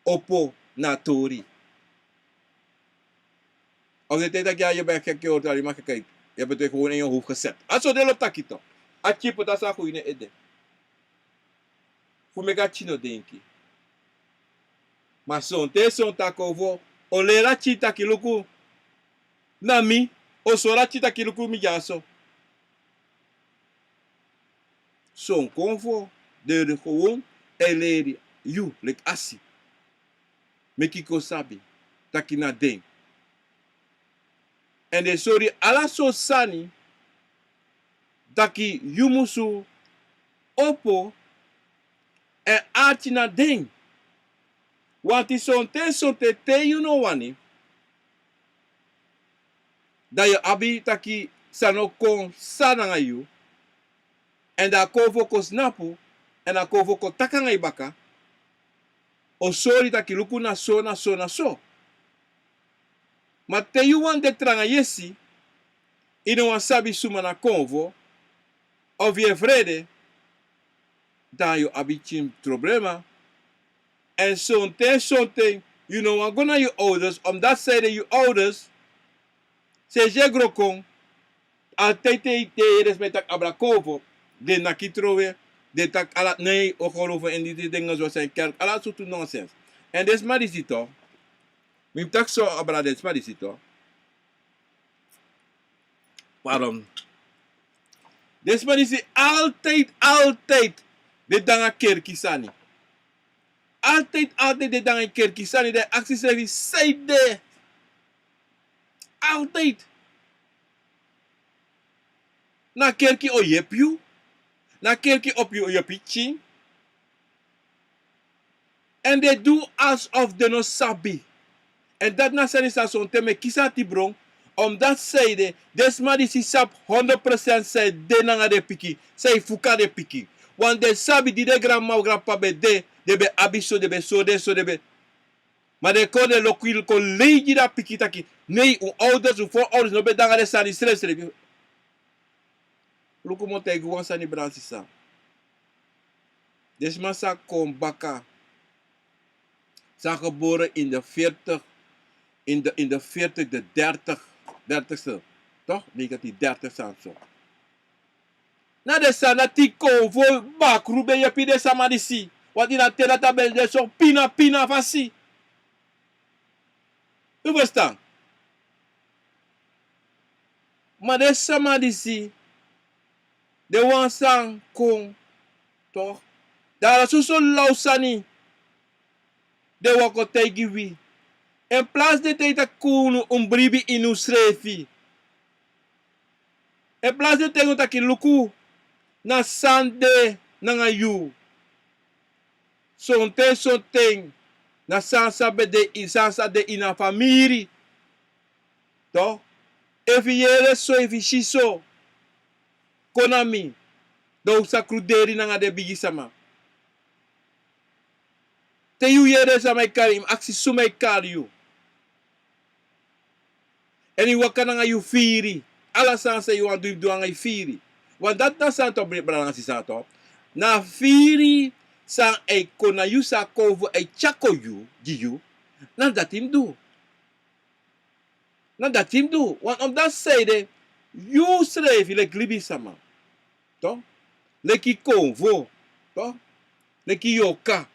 opo na a tori. Of den e taki, ya, yu ben keke, yu o taki, yu man keke, yu ben te gewoon in yu hoofd gezet. A so den lo taki tok. A tyi poti a sani go ini en ede fu meki a tyi no denki. Ma sonten, sonten a konfo o leri a tyi taki, luku, na mi, o sori a tyi taki, luku, mi dyaso. Son konfo den e gewoon e leri yu leki asi. Meki yu kon sabi taki na den. En den e sori ala sortu sani taki yu musu opo en arki na den. Want sonten, sonten te yu no wani, dan yu abi taki san no kon san nanga yu, en dan a konfo kon snapu, en a konfo kon taki nanga yu baka, o sori taki, luku, na so, na so, na so. Ma te yu wani de tranga yesi, yu no wani sabi suma na konfo, of yu e frede, dan yu abi pikin problema. En sonten, sonten yu no wani go na yu ouders, omdat san ede yu ouders, sensi yu e gro kon, altijd te, te yu e respect taki abra konfo, den naki trowe, den taki ala, nee, o geloven in die, die dingen zoals zijn kerk, ala sortu nonsens. En den sma disi tok, mi mus taki so, abra, den sma disi tok. Pardon. Den sma disi altijd, altijd den de nanga kerki sani. Altijd, altijd den de nanga kerki sani, den e aksi srefi san ede. Altijd. Na kerki o yepi yu. Na kerki o yepi yu, o yepi yu pikin. En den e du alsof den no sabi. En dati na sani san sonten mi e kisi ati bron, Omdati san ede, den sma disi sabi hondro prosent san e de nanga den pikin, san e fuka den pikin. Want den sabi di den granmama, granpapa ben de, den ben abi so, den ben sori den so, den ben. Ma den kon, den loki, kon lei gi dati pikin taki, nei, un ouders, un voorouders no ben de nanga den sani srefsrefi. Luku, mi o taigi wan sani, brada sisa. Den sma sa kon baka, sa geboren in de veertig, in de, in de veertig, de dertig, dertigste, toch? Negentien dertig sani so. Na den sani dati kon fu bakru ben yepi den sama disi. Want ini a ten dati a ben de so pina, pina fasi. Un ferstan? Ma den sama disi, den wan san kon, toch? Dan ala soso law sani den wani kon taigi wi. In plaats den taigi taki unu, un bribi ini unsrefi. In plaats den taigi unu taki luku, na san de nanga yu. Sonten, sonten, na san sa ben de, san sa de ini a famiri. Toch? Efu yu yere so, efu yu si so, kon na mi, dan un sa kruderi nanga den bigi sama. Te yu yere sama e kari, yu mus aksi suma e kari yu. Èn yu waka nanga yu firi. Ala sani san yu wani du, yu mus du nanga yu firi. Want dati na sani, toch, brada nanga sisa, toch. Na firi san e kon na yu, san a kon fu e tyari kon gi yu, na dati yu mus du. Na dati yu mus du. Want omdati san ede, yu srefi leki libisama, toch, leki konfo, toch, leki yorka,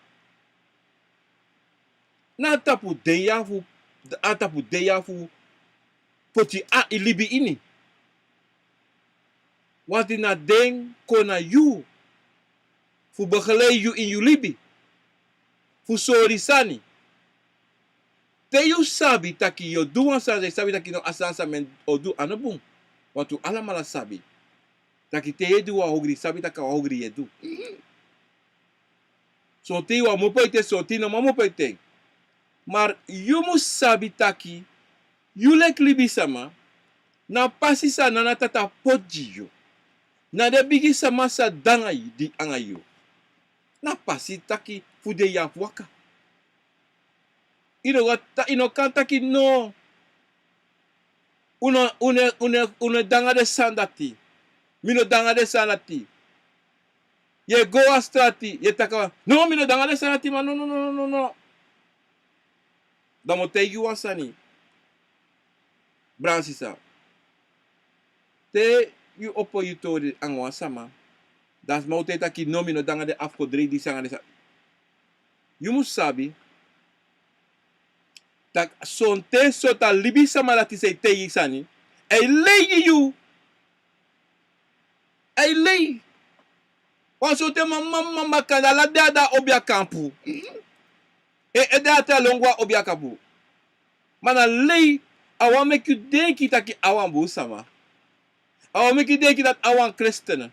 na a tapu den ya fu, a tapu den ya fu poti a yu libi ini. Want na den kon na yu fu begeleid yu ini yu libi, fu sori sani. Te yu sabi taki yu o du wan sani, yu sabi taki no, a sani san mi o du a no bun. Want un alamala sabi taki te yu e du wan ogri, sabi taki a wan ogri yu e du. Sonten yu wani mopo ete, sonten yu no man mopo ete. Ma yu mus sabi taki yu leki libisama, na pasi san Nana Tata poti gi yu, na den bigi sama sa de nanga yu, di nanga yu, na pasi taki fu den ya fu waka. Yu no kan ta-, yu no kan taki no. Un no, un no, un no, un no de nanga den sani dati. Mi no de nanga den sani dati. Yu e go a strati, yu e taki, no, mi no de nanga den sani dati, ma no, no, no. Dan mi o taigi yu wan sani, brada sisa. Te yu opo yu tori nanga wan sama, dan a sma o taigi taki no, mi no de nanga den afkodrei disi nanga den sa-, yu mus sabi taki sonten sortu a libisama dati san e taigi sani, a e lei gi yu. A e lei. Wan sortu mama, mama kanda ala dei a de a obiakampu. E, e de a tra lon go a obiakampu. Ma na lei, a wani meki yu denki taki a wan bun sama. A wani meki yu denki dati a wan kristen.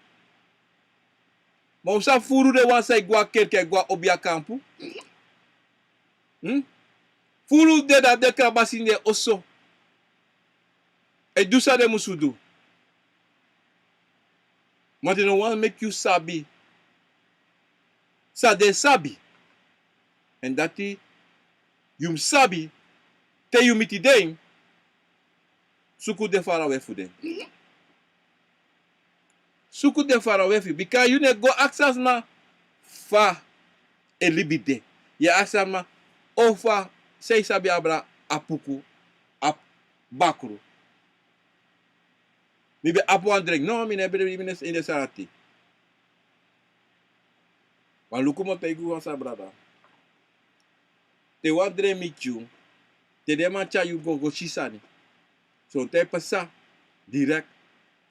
Ma un sa furu den wan san e go a kerki, e go a obiakampu. Hmm? Furu den dati den krabasi ini den oso. E du san den musu du. Ma den no wani meki yu sabi san den sabi. Èn dati yu mus sabi, te yu miti den, suku de farawe fu den. Suku de farawe fu yu, bika yu no e go aksi a sma fa en libi de. Yu e aksi a sma, o fa, san yu sabi abra a puku, a bakru. Mi ben abi wan drengi. No, mi no e belibi, mi no e si den sani dati. Ma luku, mi o taigi yu wan sani, brada. Te wan drengi miti yu, te den man tyari yu go, go si sani, sonten a e pasa direct,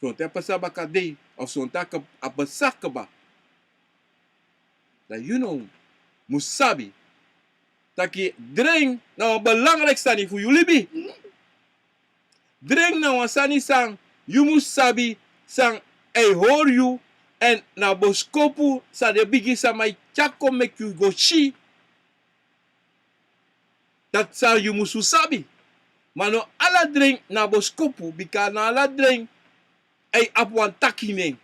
sonten a e pasa bakadei, of sonten a e pasa kaba. Dan yu no mus sabi taki drengi na wan belangrijk sani fu yu libi. Drengi na wan sani san yu mus sabi san a e hori yu, èn na boskopu san den bigi sama e tyari kon meki yu go si. Dati san yu musu sabi. Ma no ala dren na boskopu, bika na ala dren e abi wan taki nen.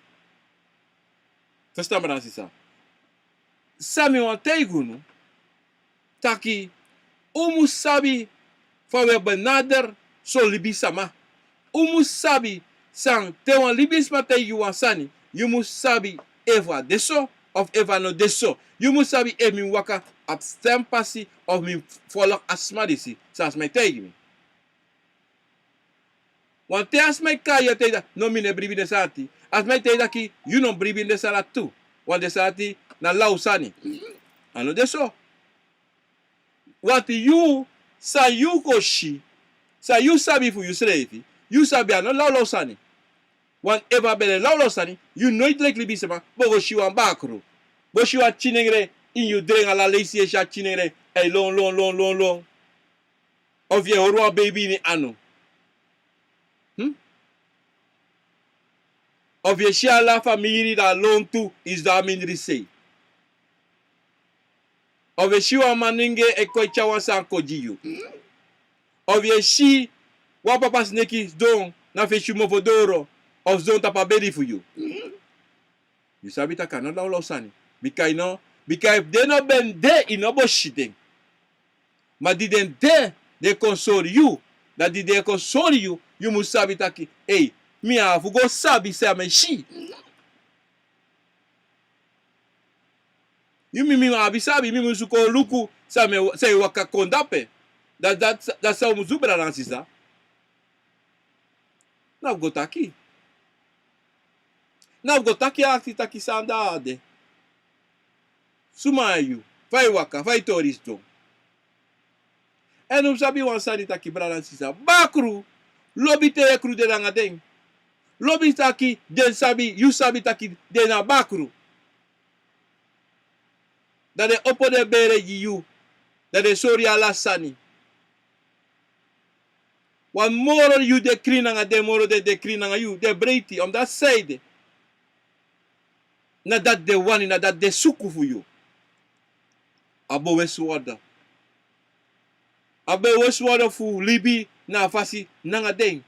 Ferstan, brada nanga sisa. San mi wani taigi unu, taki un mus sabi fa un e benader son libisama. Un mus sabi san te wan libisma taigi yu wan sani, yu mus sabi efu a de so of efu a no de so. Yu mus sabi efu mi waka abi sten pasi of mi folok a sma disi, san a sma e taigi mi. Wanten a sma e kai yu, a taigi taki no, mi no e bribi den sani dati. A sma e taigi taki yu no bribi den sani dati tu. Wan den sani dati na law sani. A no de so. Wanten yu, san yu go si, san yu sabi fu yusrefi, yu sabi a no lawlaw sani. Wanten efu a ben de lawlaw sani, yu noiti leki libisma bo go si wan bakru. Bo si wan tinengre, ini yu dren ala leisi yu e si a tinengre e lon lon lon lon lon. Of yu e hori wan beibi ini anu. Hmm? Of yu e si ala famiri na lontu, yu sidon a mindri sei. Of yu e si wan manengre e kon e tyari wan sani kon gi yu. Of yu e si wan papa sneki sidon na fesi yu mofo doro, of sidon tapu a bedi fu yu. Yu sabi taki a no lawlaw sani. Bika yu no, bika efu den no ben de, yu no bo si den. Ma di den de, den kon sori yu. Da di den kon sori yu, yu mus sabi taki, ei, mi abi fu go sabi san mi e si. Yu, mi, mi abi sabi, mi mus kon luku san mi, san e waka kon dape. Da, da, da san un mus du, brada nanga sisa. Na fu go taki. Na fu go taki, aksi taki san da a de. Suma na yu, fa yu waka, fa yu tori sidon. Èn un sabi wan sani taki, brada nanga sisa, bakru lobi te yu e kru den nanga den. Lobi taki den sabi, yu sabi taki den na bakru. Da den opo den bere gi yu. Da den sori yu ala sani. Wan moro yu de krin nanga den, moro den de krin nanga yu, den breiti, omdat saide. Na dati den wani, na dati den suku fu yu. A bo wesi worden. A bo wesi worden fu libi na a fasi nanga den.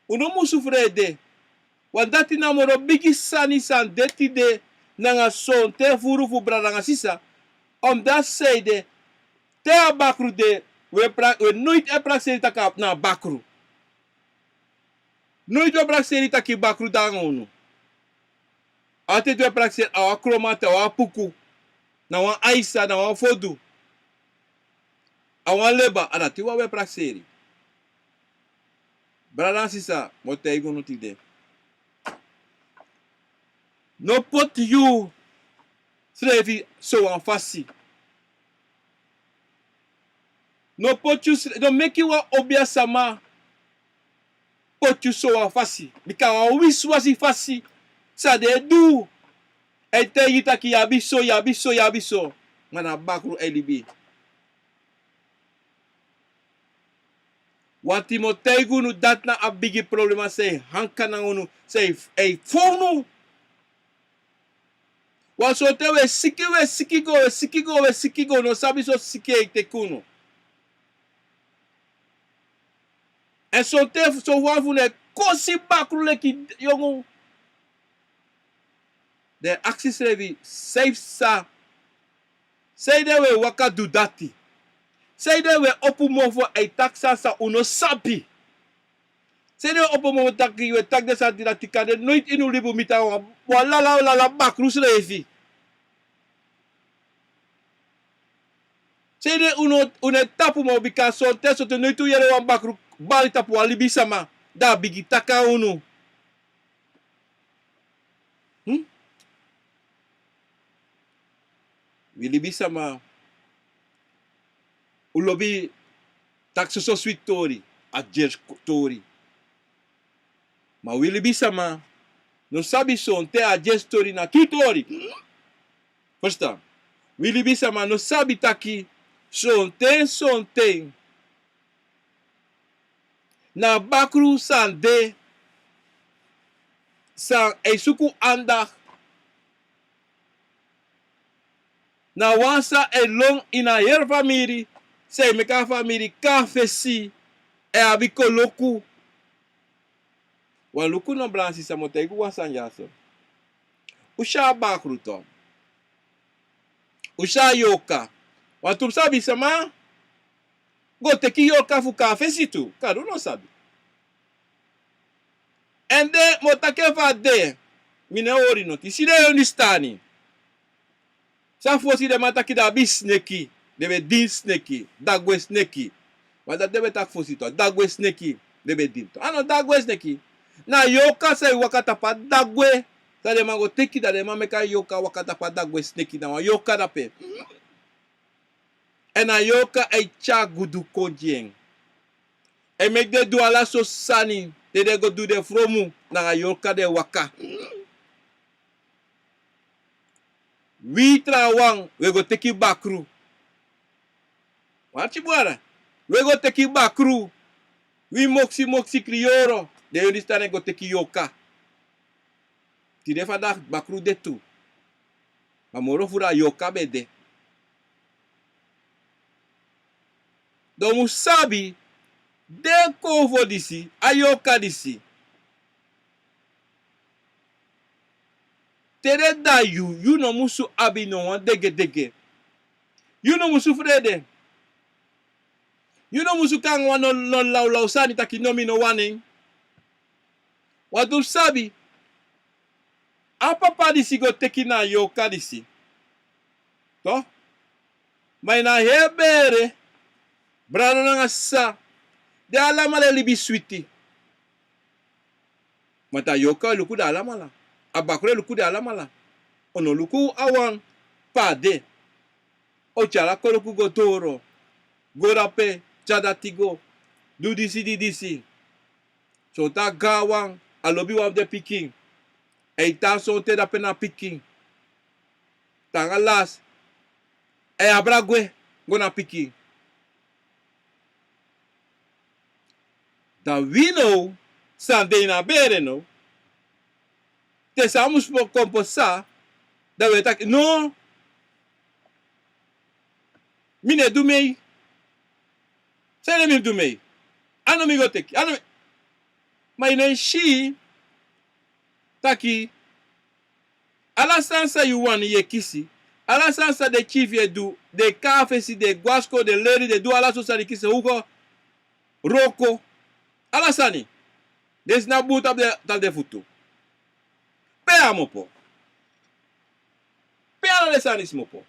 Un no musu frede. Want dati na moro bigi sani san de tide nanga sonten furu fu brada nanga sisa. Omdat saide, te a bakru de, we pra-, we noiti e prakseri taki na bakru. Noiti we prakseri taki bakru de nanga unu. Altijd we prakseri a wan kromanti, a wan puku, na wan aisa, na wan fodu, a wan leba, a dati wan we prakseri. Brada nanga sisa, mi o taigi unu tide. No poti yusrefi sowan fasi. No poti yusre-, no meki wan obiasama poti yu sowan fasi. Bika wan wisiwasi fasi san den e du. A e taigi yu taki yu abi so, yu abi so, yu abi so. Ma na bakru a e libi. Want mi o taigi unu, dati na a bigi problema san e hanka nanga unu, san e, e fon unu. Want sonten we siki, we siki go, we siki go, we siki go, no sabi so siki e teki unu. Èn sonten, son wan fu unu e kosi bakru leki yongu. Den e aksi srefi, san e psa? Sanede we waka du dati? Sanede we opo mofo e taki sani san un no sabi? Sanede we opo mofo taki, we taki den sani dati, kande noiti ini un libi un miti wan, wan lala, lala bakru srefi. Sanede un no, un no e tapu mofo, bika sonten, sonten noiti un yere wan bakru bari tapu wan libisama, da a bigin taki nanga unu. Hmm? Wi libisama, un lobi taki soso switi tori, a dyesi tori. Ma wi libisama no sabi sonten a dyesi tori na tu tori. Ferstan? Wi libisama no sabi taki sonten, sonten na bakru san de, san e suku andak. Na wan san e lon ini a heri famiri, san e meki a famiri kon na fesi, e abi koloku. Wan luku no, bransisa, mi o taigi un wan sani dyaso. Un si a bakru tu. Un si a yorka. Wantu sabi sama go teki yorka fu kon na fesi tu. Kadu no sabi. Èn den mi o taki en fu a de. Mi no e hori noti. Si den yondestani. San fosi den man taki, den abi sneki, den be dini sneki, dagwe sneki. Ma dati den be taki fosi tu, dagwe sneki den be dini tu. A no dagwe sneki. Na yorka san e waka tapu a dagwe. San den man go teki, dan den man meki a yorka waka tapu a dagwe sneki, na wan yorka dape. Èn a yorka e tyari gudu kon gi en. E meki den du ala sortu sani, te den go du den fromu, na a yorka den waka. Wi trawan, wi e go teki bakru. Wan arki bun, wi e go teki bakru. Wi moksi moksi kriyoro, den yondestani, e go teki yorka. Tide fadagi bakru de tu. Ma moro furu a yorka be de. Dan un mu sabi, den konfo disi, a yorka disi. Te den dai yu, yu no musu abi no wan degedege. Yu no musu frede. Yu no musu kon nanga wan no, no lawlaw sani taki no, mi no wani en. Wantu sabi, a papa disi go teki na a yorka disi. To? Ma ini a heri bere, brada nanga sisa, den alamala e libi switi. Ma te a yorka e luku den alamala, a bakru e luku den alamala. Un no luku a wan pe a de. Un tyari a koloku go doro, go dape, tyari dati go, du disi, di disi. Sonten a gaanwan, a lobi wan fu den pikin. Ai tan sonten dape na pikin. Te anga lasi, ai abra gwe go na pikin. Dan wi now, san de ini a bere now, te san musu kon pasa, dan wi e taki, no, mi no e du mee. San ede mi du mee? A no mi go teki, a no mi. Ma yu no e si taki ala sani san yu wani yu e kisi. Ala sani san den pikin fu yu e du, den kon na fesi, den gwe na skol, den leri, den du ala sortu sani kisi, hugo, wroko, ala sani. Den si na bun tapu den, tapu den futu. Pe a kmopo? Pe ala den sani kmopo?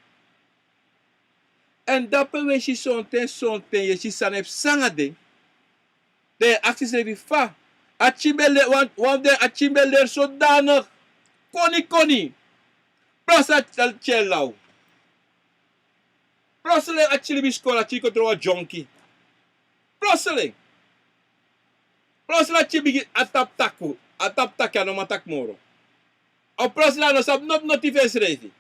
Èn dape wi e si sonten, sonten yu e si san e psa anga den. Dan yu e aksi yusrefi fa. A pikin ben leri, wan, wan fu den, a pikin ben leri sodanig. Koni koni. Plotseling a pikin e law. Plotseling a pikin libi skol, a pikin kon tron wan dyonki. Plotseling. Plotseling a pikin bigin a tapu taki, a tapu taki, a no man taki moro. Of plotseling a no sabi noti noti fu ensrefi.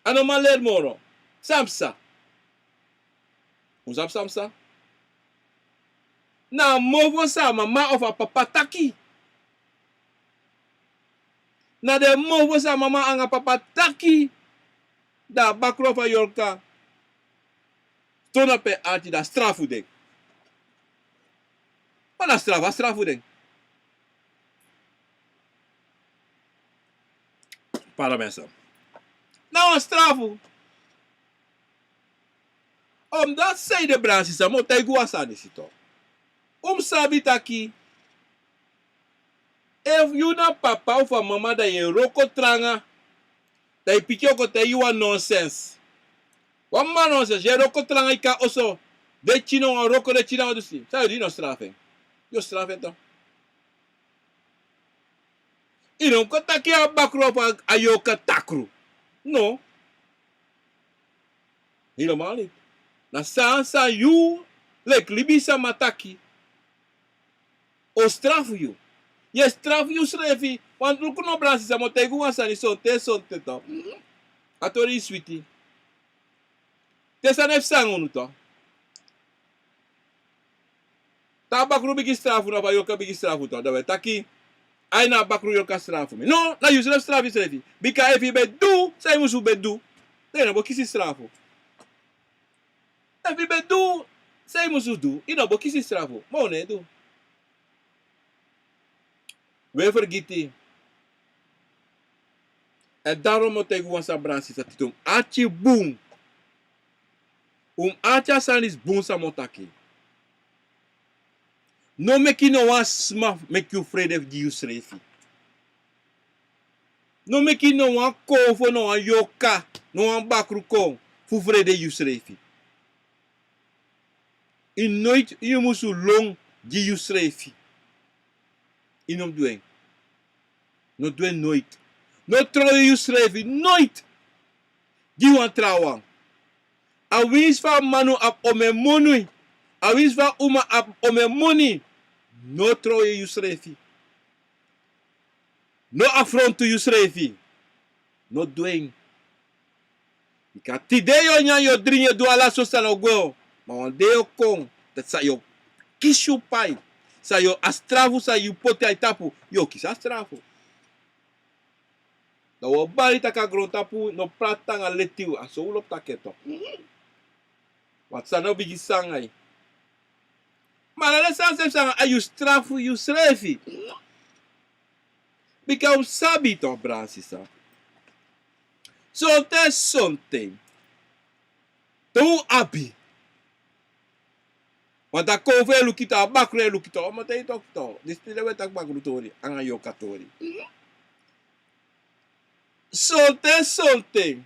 A no man leri moro. San psa? Un sabi san psa? Na a mofo san a mama of a papa taki. Na den mofo san a mama anga papa taki. Dan a bakru of a yorka, tona pe arti, dan a strafu den. Ma na strafu, a strafu den. Pardon, mensen. Na wan strafu. Omdat san ede, bransisa, mi o taigi un wan sani disi tu. Un mu sabi taki, efu yu na papa of a mama, dan yu e wroko tranga, dan yu pikin o kon taigi yu wan nonsens. Wan mama nonsens, yu e wroko tranga, yu kon na oso, den pikin no wani wroko, den pikin no wani du sani. San yu o du? Yu no strafu en? Yu o strafu en tu. Yu no mu kon taki a bakru of a yorka takru. No. Helemaal niet. Na san san yu, leki libisama, taki, o strafu yu. Yu e strafu yusrefi. Want luku no, bransisa, mi o taigi un wan sani, sonten, sonten tu. A tori switi. Te sani e psa anga unu tu. Te a bakru bigin strafu unu, a yorka bigin strafu unu tu, dan wi e taki, ai, na a bakru, yorka strafu mi. No, na yusrefi strafu yusrefi. Bika efu yu be du san yu musu be du, dan yu no bo kisi strafu. Efu yu ben du san yu musu du, yu no bo kisi strafu, ma un no e du. Un e fergiti. Èn daarom mi o taigi wan sani, brada, sisa, tide un mus arki bun. Un mus arki a sani disi bun san mi o taki. No meki no wan sma meki yu frede gi yusrefi. No meki no wan konfo, no wan yorka, no wan bakru kon fu frede yusrefi. Yu noiti yu musu lon gi yusrefi. Yu no mus du en. No du en noiti. No trowe yusrefi noiti gi wan trawan. Awinsi fa a manu abi omen moni, awinsi fa a uma abi omen moni, no trowe yusrefi. No afrontu yusrefi. No du en. Bika tide yu o nyan, yu o dringi, yu o du ala sortu sani, o gwe. Ma wan dei o kon dati san yu o kisi yu pai. San yu o, a strafu san yu poti a yu tapu, yu o kisi a strafu. Dan un o bari taki a grontapu no prati anga leti, a so un lobi taki en tok. Want san no bigin sanga yu. Ma na den sani srefi sanga yu, strafu yusrefi. Bika un sabi tok, brada, sisa. Sonten, sonten te un abi. Want a konfo e luku tok, a bakru e luku tok. Mi o taigi tok tok. Disi tide un e taki bakru tori anga yorka tori. Sonten, sonten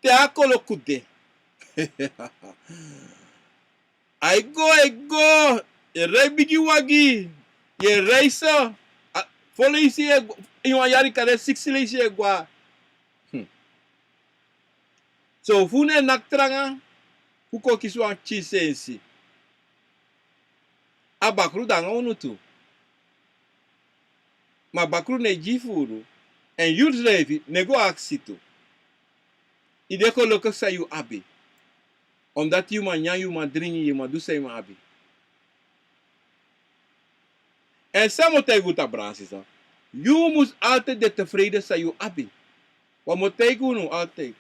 te a koloku de. Ai go, ai go. Yu e rei bigi wagi. Yu e rei so. A, fo leisi yu e go, ini wan yari kande siksi leisi yu e go. Hmm. So fu unu e naki tranga fu kon kisi wan pikin sensi. A bakru de nanga unu tu. Ma bakru no e gi fu unu. Èn yusrefi no e go aksi tu. Yu de gelukkig san yu abi. Omdat yu man nyan, yu man dringi, yu man du san yu man abi. Èn san mi o taigi unu, brada, sisa. Yu mus altijd de tevreden san yu abi. Wan mi o taigi unu altijd.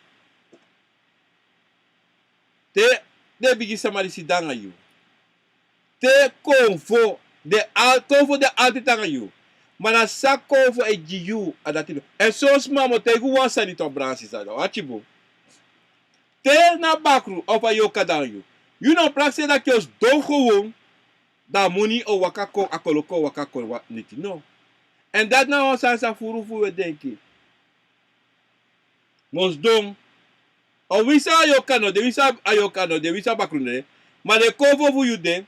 Te den bigi sama di sidon nanga yu. Te konfo de al, konfo de altijd nanga yu. Ma na san konfo e gi yu, a dati no. Èn son sma, mi o taigi wan sani tok, brada, sisa, dan un arki bun. Te na bakru of a yorka de nanga yu, yu no prakseri taki yu o sidon gewoon, dan a moni o waka kon, a koloku o waka kon, wan niti no. Èn dati na wan sani san furu fu wi e denki. Mi o sidon. Winsi a yorka no de, winsi a yorka no de, winsi a bakru no de, ma den konfo fu yu de,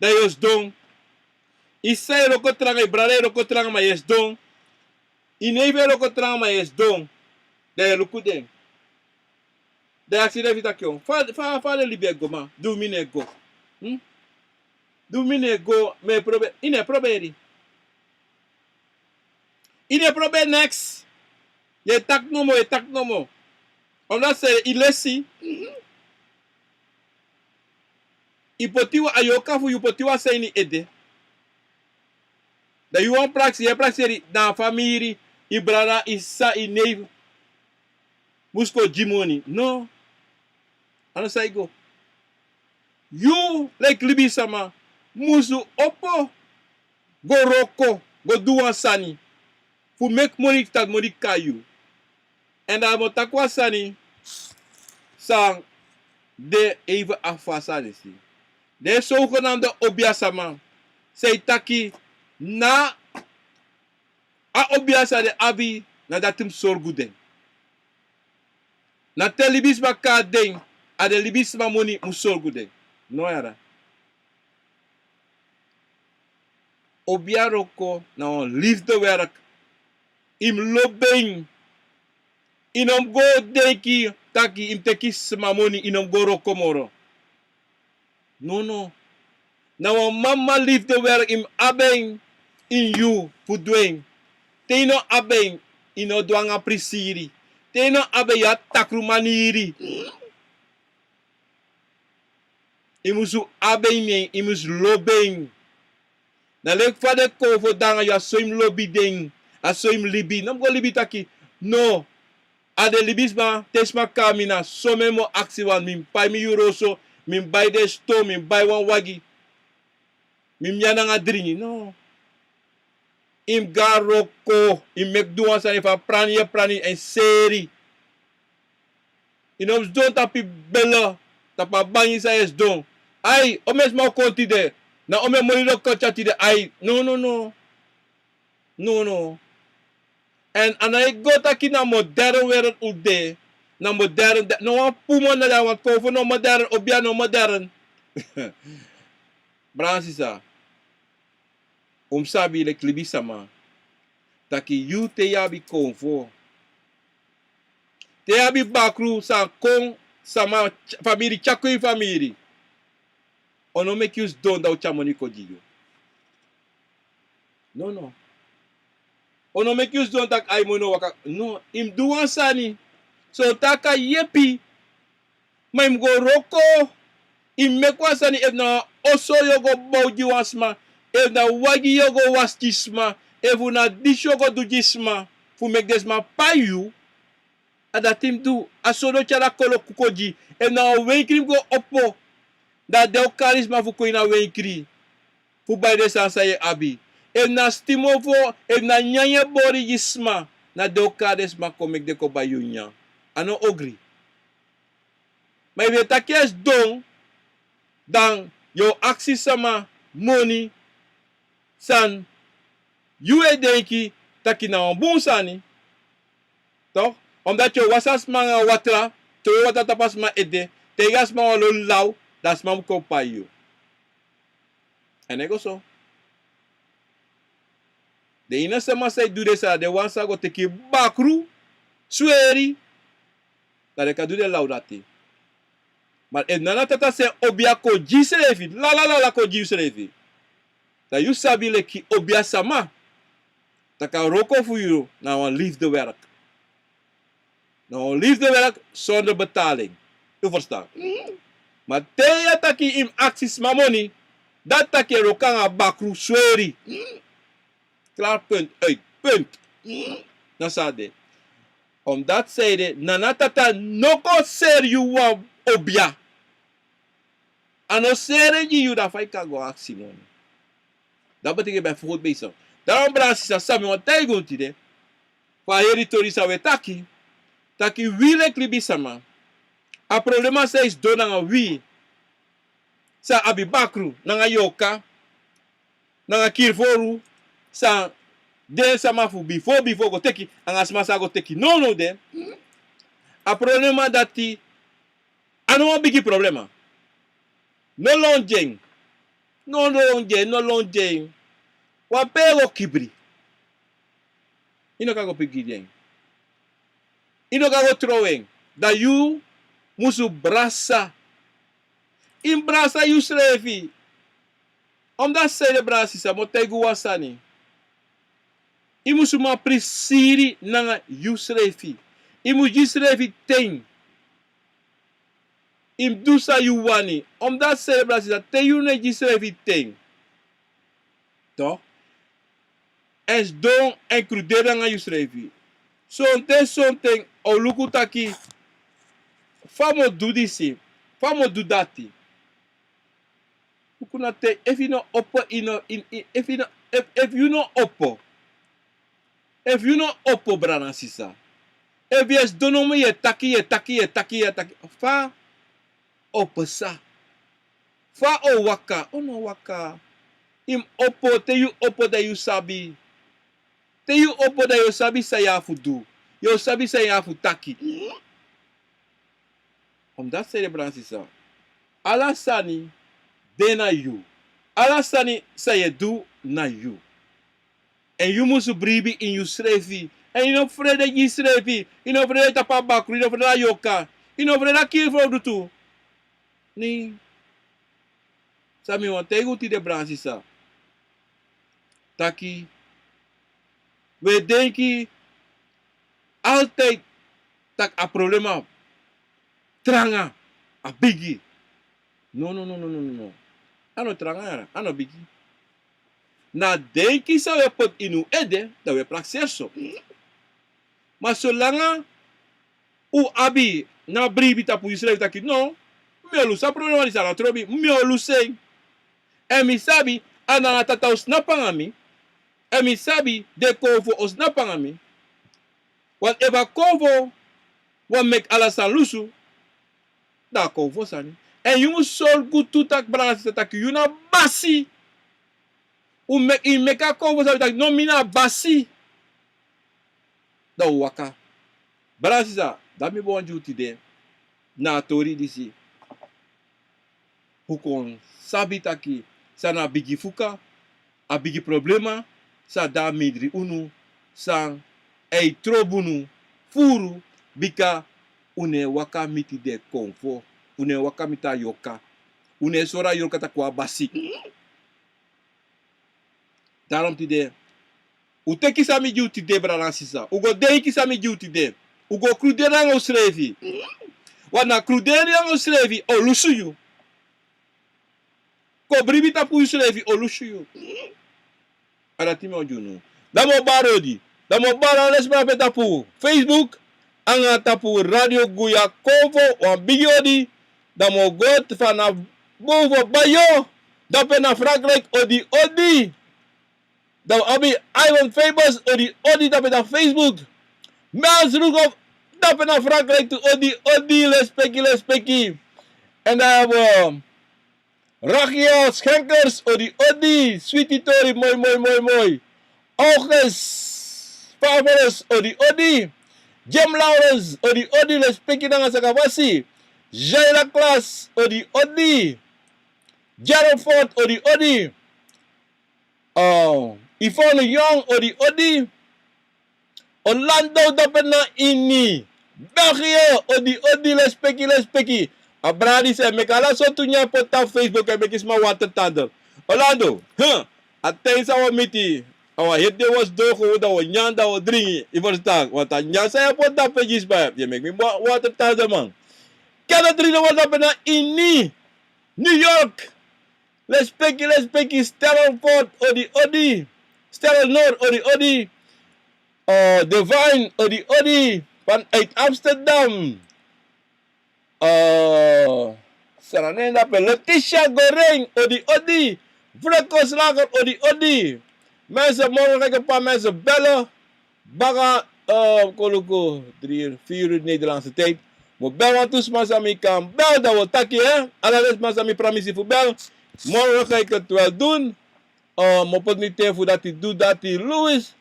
dan yu o sidon. Yu sisa e wroko tranga, yu brada e wroko tranga, ma yu e sidon. Yu neifi e wroko tranga, ma yu e sidon. Dan yu e luku den. Dan yu aksi den fu taki, fa, fa, fa den libi e go, ma di wi no e go. Hmm? Di wi no e go, mi e probe, yu no e proberi. Yu no e proberi neks. Yu e taki nomo, yu e taki nomo. Omdat san yu lesi. Yu poti wan, a yorka fu yu poti wan sani ini ede. Dan yu wani prakseri, yu e prakseri na famiri, yu brada, yu sisa, yu neifi mus kon gi moni. No. A no san e go. Yu, like libisama, musu opo, go wroko, go du wan sani fu meki moni, taki moni kai yu. Èn dan mi o taki wan sani san de even afu a sani disi. Den sogenaamde obiasama, san e taki na a obia san den abi, na dati mus sorgu den. Na te libisma kon na den, a den libisma moni mus sorgu den. No, yere. Obia wroko na wan liefdewerk. Yu mus lobi en. Yu no mus go denki taki yu mus teki sma moni, yu no mus go wroko moro. Nono. Na wan mama liefdewerk, yu mus abi en ini yu fu du en. Te yu no abi en, yu no du nanga prisiri. Te yu no abi en, yu abi takru maniri. Yu musu abi en, yu musu lobi en. Na leki fa den konfo de nanga yu, a so yu mus lobi den, a so yu mus libi. No mus go libi taki, no. A de libisma, te sma kon na mi, na so mi mu aksi, want mi mus pai mi yuru oso, mi mus bai den ston, mi mus bai wan wagi. Mi mus nyan nanga dringi, no. Yu mus go na wroko, yu mus meki du wan sani, efu a prani yu e prani, èn seri. Yu no mus sidon tapu yu bele, tapu a bangi san yu e sidon. Ai, omeni sma o kon tide, na omeni moni den o kon tyari tide, ai, no, no, no. No, no. Èn a no e go taki na modern wereld un de, na modern, no wan puma na dati, want konfo no modern, obia no modern. Brada nanga sisa, un mus sabi leki libisama taki yu te yu abi konfo, te yu abi bakru san kon, sama, famiri, tyari kon yu famiri. Un no meki yu sidon dan un tyari moni kon gi yu. No, no. Un no meki yu sidon taki ai, moni no waka. No, yu mus du wan sani. So taki a yepi, ma yu mus go wroko. Yu mus meki wan sani, efu na wan oso yu o go bow gi wan sma, efu na wagi yu o go wasi gi sma, efu na disi yu o go du gi sma, fu meki den sma pai yu. A dati yu mus du. A so den o tyari a koloku kon gi. Efu na wan wenkri yu mus go opo, dan den o kari sma fu kon ini a wenkri fu bai den sani san yu e abi. Efu na stimofo, efu na nyanyan bori gi sma, na den o kari den sma kon meki den kon bai yu nyan. A no ogri. Ma efu yu e taki yu e sidon, dan yu o aksi sama moni san yu e denki taki na wan bun sani. Toch, omdat yu o wasi a sma nanga watra, towe watra tapu a sma ede, taigi a sma wan lon law, dan a sma mus kon pai yu. A no e go so. Den ini a sama san e du den sani, den wan san go teki bakru, sweri, dan den kan du den law dati. Ma efu na a tata seni obia kon gi yusrefi, lalala, kon gi yusrefi, dan yu sabi leki obia sama taki a wroko fu yu na wan liefdewerk. Na wan liefdewerk zonder betaling. Yu ferstan? Ma te yu e taki yu mus aksi sma moni, dati taki yu e wroko nanga bakru, sweri. Klaar, punt, uit, punt. Na so a de. Omdat a de, na a tata no kon seri yu wan obia. A no seri en gi yu, dan fa yu kan go aksi moni? Dan betekent yu ben fout bezig. Daarom, brada nanga sisa, san mi wani taigi unu tide, fu a heri tori san wi e taki, taki wi leki libisama, a problema san e sidon nanga wi, san abi bakru, nanga yorka, nanga kiri-foru, san den sama fu bifo bifo go teki, anga sma san go teki nownow de. A problema dati, a no wan bigi problema. No lon gi en. No lon gi en, no lon gi en. Wan pe yu go kibri, yu no kan go piki gi en. Yu no kan go trow en. Dan yu musu brasa. Yu mus brasa yusrefi. Omdat san ede, brada nanga sisa, mi o taigi yu wan sani. Yu musu man prisiri nanga yusrefi. Yu mus gi yusrefi ten. Yu mus du san yu wani. Omdat san ede, brada nanga sisa, te yu no e gi yusrefi ten, toch, èn sidon èn kruderi nanga yusrefi, sonten sonten a o luku taki, fa mi o du disi, fa mi o du dati. Luku na te, efu yu no opo, yu no, yu, yu, efu yu no, efu, efu yu no opo, efu yu no opo, brada nanga sisa, efu yu e sidon nomo yu e taki, yu e taki, yu e taki, yu e taki, fa a o pasa? Fa a o waka? A no o waka. Yu mus opo, te yu opo dan yu sabi. Te yu opo dan yu o sabi san yu abi fu du. Yu o sabi san yu abi fu taki. Omdat san ede, brada nanga sisa, ala sani de na yu. Ala sani san yu e du na yu. Èn yu musu bribi ini yusrefi. Èn yu no frede gi yusrefi. Yu no frede tapu a bakru, yu no frede a yorka, yu no frede a kiri-foru tu. Nei. San mi wani taigi unu tide, brada nanga sisa, taki wi e denki altijd taki a problema tranga, a bigi. No, no, no, no, no, no. A no tranga, a no bigi. Na a denki san wi e poti ini un ede, dan wi e prakseri so. Ma solanga Un abi na bribi tapu yusrefi taki no, mi o lusu a problema disi, a no trobi, mi o lusu en. Èn mi sabi, a nanga tata o snapu nanga mi. Èn mi sabi den konfo o snapu nanga mi. Want efu a konfo wani meki ala sani lusu, dan a konfo sani. Èn yu mus sorgu tu taki, brada, sisa, taki yu na basi. Un meki, yu meki a konfo sabi taki no, mi na basi. Dan un waka. Brada, sisa, dati mi ben wani gi un tide na a tori disi. Un kon sabi taki san na a bigi fuka, a bigi problema san de a mindri unu, san e trobi unu furu, bika un no e waka miti den konfo, un no e waka miti a yorka, un no e sori a yorka taki un abi basi. Daarom tide, un teki san mi gi un tide, brada nanga sisa. Un go denki san mi gi un tide. Un go kruderi nanga unsrefi. Want na kruderi nanga unsrefi o lusu yu. Kon bribi tapu yusrefi o lusu yu. A dati mi o gi unu. Dan mi o bari odi. Dan mi o bari ala den sma dape tapu Facebook, anga tapu Radio Guya Konfo, wan bigi odi. Dan mi o go fanaf boven Bayo, dape na Frankrijk, odi odi. Dan wi abi Ivan Famous, odi odi, dape na Facebook. Mels Rugov, dape na Frankrijk tu, odi odi, lespeki, lespeki. En dan hebben we Rachiel Schenkers, odi odi, switi tori, moi, moi, moi, moi. August Favorus, odi odi. Jim Lawrence, odi odi, lespeki nanga sakafasi. Jaira Klaas, odi odi. Gerald Ford, odi odi. Oh, Yvonne Young, odi odi. Orlando, dape na ini België, odi odi, lespeki, lespeki. A brada disi e meki ala sortu nyan poti tapu Facebook, e meki sma watertanden. Orlando, huh, a ten san wi o miti, a wan heri dei wi o sidon, dan wi o nyan, dan wi o dringi. Yu ferstan, want a nyan san yu e poti tapu Facebook, yu e meki mi watertanden, man. Kenneth Rino, dape na ini New York. Lespeki, lespeki, Sterrenford, odi odi. Sterrenor, odi odi. Eh, Divine, odi odi. Vanuit Amsterdam. Eh, san na nen dape, Letitia Goreng, odi odi. Franco Slager, odi odi. Mensen, morgen ga ik een paar mensen bellen. Baka, eh, koluku, drie uur, vier uur Nederlandse tijd. Mi o bel wantu sma san mi kan bel, dan wi o taki, hè. Ala den sma san mi pramisi fu bel. Morgen ga ik het wel doen. Eh, mi o poti mi ten fu dati du dati. Louis,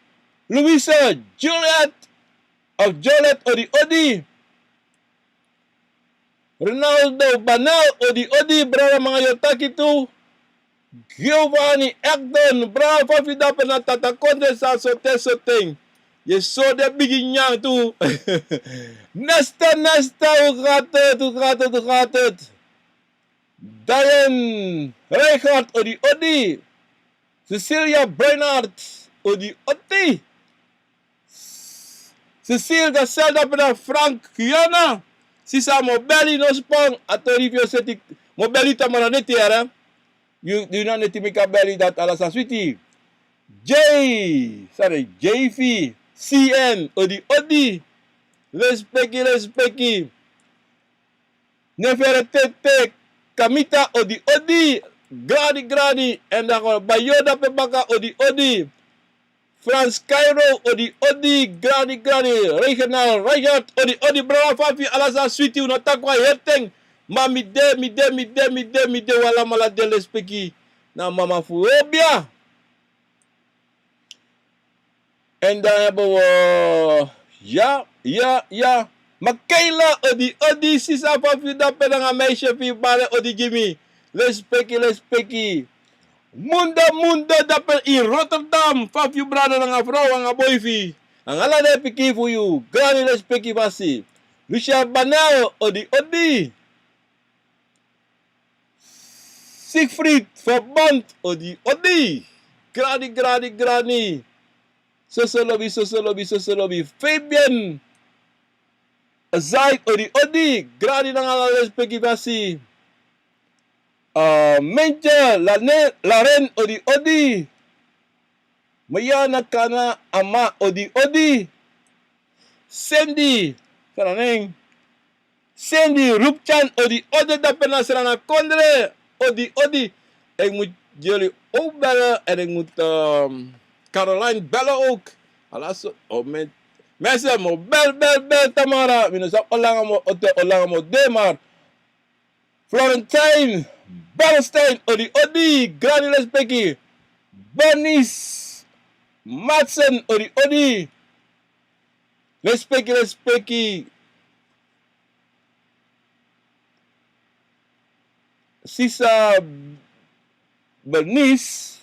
Louise, Juliet, of Joliet, odi odi. Ronaldo Banel, odi odi, brada, mi nanga yu o taki tu. Giovanni Ekdon, brada, fa fu yu dape na Tata Kondre, san soten soten. Yu e sori den bigi nyan tu. Nesta, Nesta, hoe gaat het, hoe gaat het, hoe gaat het? Diane Reichardt, odi odi. Cecilia Bernard, odi odi. Cecile Gasel, dape na Frank Guyana. Sisa, mi o beli, no span, a tori fu yu o seti. Mi o beli tamara neti, yere. Yu, yu na neti mi kan beli, dati ala sa switi. J, sare, J V C N, odi odi. Lespeki, lespeki. Nefertete Kamita, odi odi, grani grani. En dan go Bayo dape baka, odi odi. Frans Cairo, odi odi, grani grani. Regional Richard, odi odi, brada, fa fu yu, ala sa switi, un no taki wan heri ten. Ma mi de, mi de, mi de, mi de, mi de, wi alamala de, lespeki na mama fu obia. En dan hebben we, ya, ya, ya. Makayla, odi odi, sisa, fa fu yu dape nanga meisje fu yu, bari odi gi mi. Lespeki, lespeki. Mundo, Mundo, dape in Rotterdam, fa fu yu, brada, nanga frow, nanga boi fu yu, nanga ala den pikin fu yu, grani lespeki fasi. Lucia Banel, odi odi. Siegfried Verband, odi odi. Grani, grani, grani. Soso lobi, soso lobi, soso lobi. Fabian Zaid, odi odi. Grani nanga ala lespeki fasi. Ah, Menje Lane-, Laren, odi odi. Mayana Kana Ama, odi odi. Sandy, san na nen, Sendi Rupchan, odi odi, dape na Srana Kondre, odi odi. Ik moet jullie ook bellen en ik moet ehm, Caroline bellen ook. Alaso, oh men. Mensen, mo bel, bel, bel, Tamara. Mi no sabi olanga mo, ote olanga mo de, maar Florentine, Bernstein, odi odi, grani lespeki. Bernice Matsen, odi odi. Lespeki, lespeki. Sisa Bernice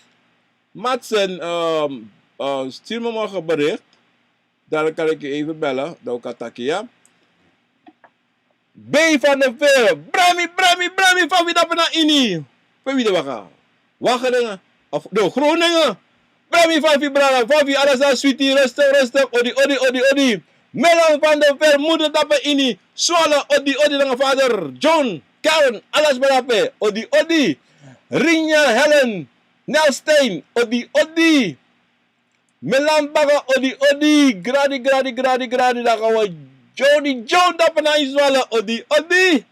Matsen, ehm, ehm, stuur me morgen bericht. Dan kan ik je even bellen. Dan kan ik attackeren, ja. B van de Veer. Brami, brami, brami. Van wie dape na ini? Van wie de waka? Wageningen. Of de Groningen. Brami, van wie brada. Van wie alles aan sweetie. Rustig, rustig. Odi, odi, odi, odi. Melan van de Veer. Moeder dape ini. Swallow. Odi, odi, nanga vader. John. Karen. Alles barape. Odi, odi. Rinja Helen. Nelstein. Odi, odi. Milan Baga, odi odi, gradi, gradi, gradi, gradi, daka wan. Joni Joe dape na ini Zwaluw, odi odi.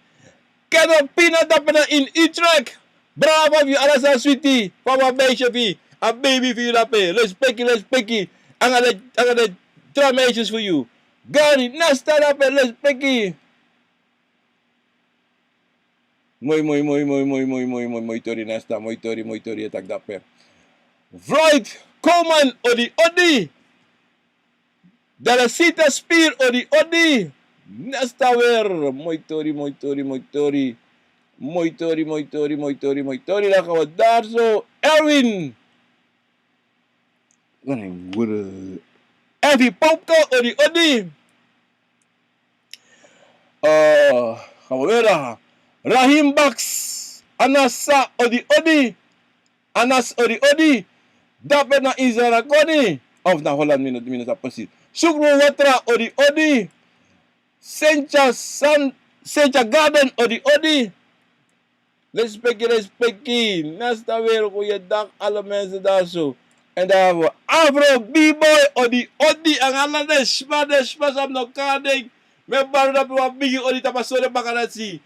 Kenneth Pina dape na ini Utrecht. Brava fu yu, ala san switi. Fa wan meisje fu yu, a baby fu yu dape. Lespeki, lespeki. Anga de, anga de tra meisjes fu yu. Gari, Nesta dape, lespeki. Moi, moi, moi, moi tori, Nesta, moi tori, moi tori, e taki dape. Floyd Coleman, odi odi. Delasita Spear, odi odi. Nesta weer, moi tori, moi tori, moi tori. Moi tori, moi tori, moi tori, moi tori, daka wan daar zo. Erwin. Efi Popko, odi odi. Eh, gaan we weer, aha. Rahim Baks, Anasa, odi odi. Anas, odi odi. Dape na Israel koni. Of na Holland, mi no, mi no sabi precies. Sukru Watra, odi odi. Sencha San, Sencha Garden, odi odi. Lespeki, lespeki. Nesta weer, goeiedag alle mensen daar zo. En daar hebben we Afro B-boy, odi odi. Anga ala den sma, den sma san mi no kan denki. Mi e bari dape wan bigi odi tapu a sori baka dati.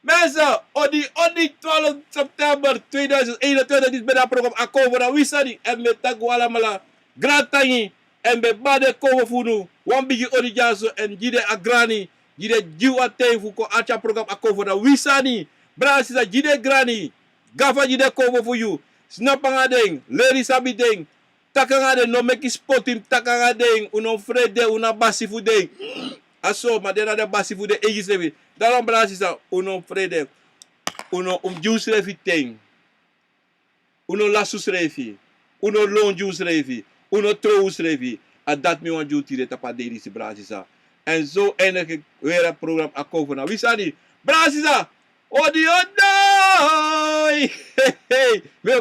Mensen, odi odi, twaalf september tweeduizend eenentwintig, disi ben de program Akomfo na wi sani. En mi e taki un alamala grantangi. En mi e bari den konfo fu unu wan bigi odi dyaso, en gi den a grani, gi den, gi un a ten fu kon arki a program Akomfo na wi sani. Brada, sisa, gi den grani, gafa gi den konfo fu yu. Snapu anga den, leri sabi den, taki anga den, no meki spotu yu mus taki anga den. Un no frede, un na basi fu den. A so, ma den na den basi fu den eigi srefi. Daarom, brada, sisa, un no frede. Un no, un mus gi unsrefi ten. Un no lasi unsrefi. Un no lon gi unsrefi. Un no trow unsrefi. A dati mi wani gi un tide tapu a dei disi, brada, sisa. En zo eindig ik weer het program Akomfo na wi sani. Brada, sisa, odi odi. Hey, hey. Mi e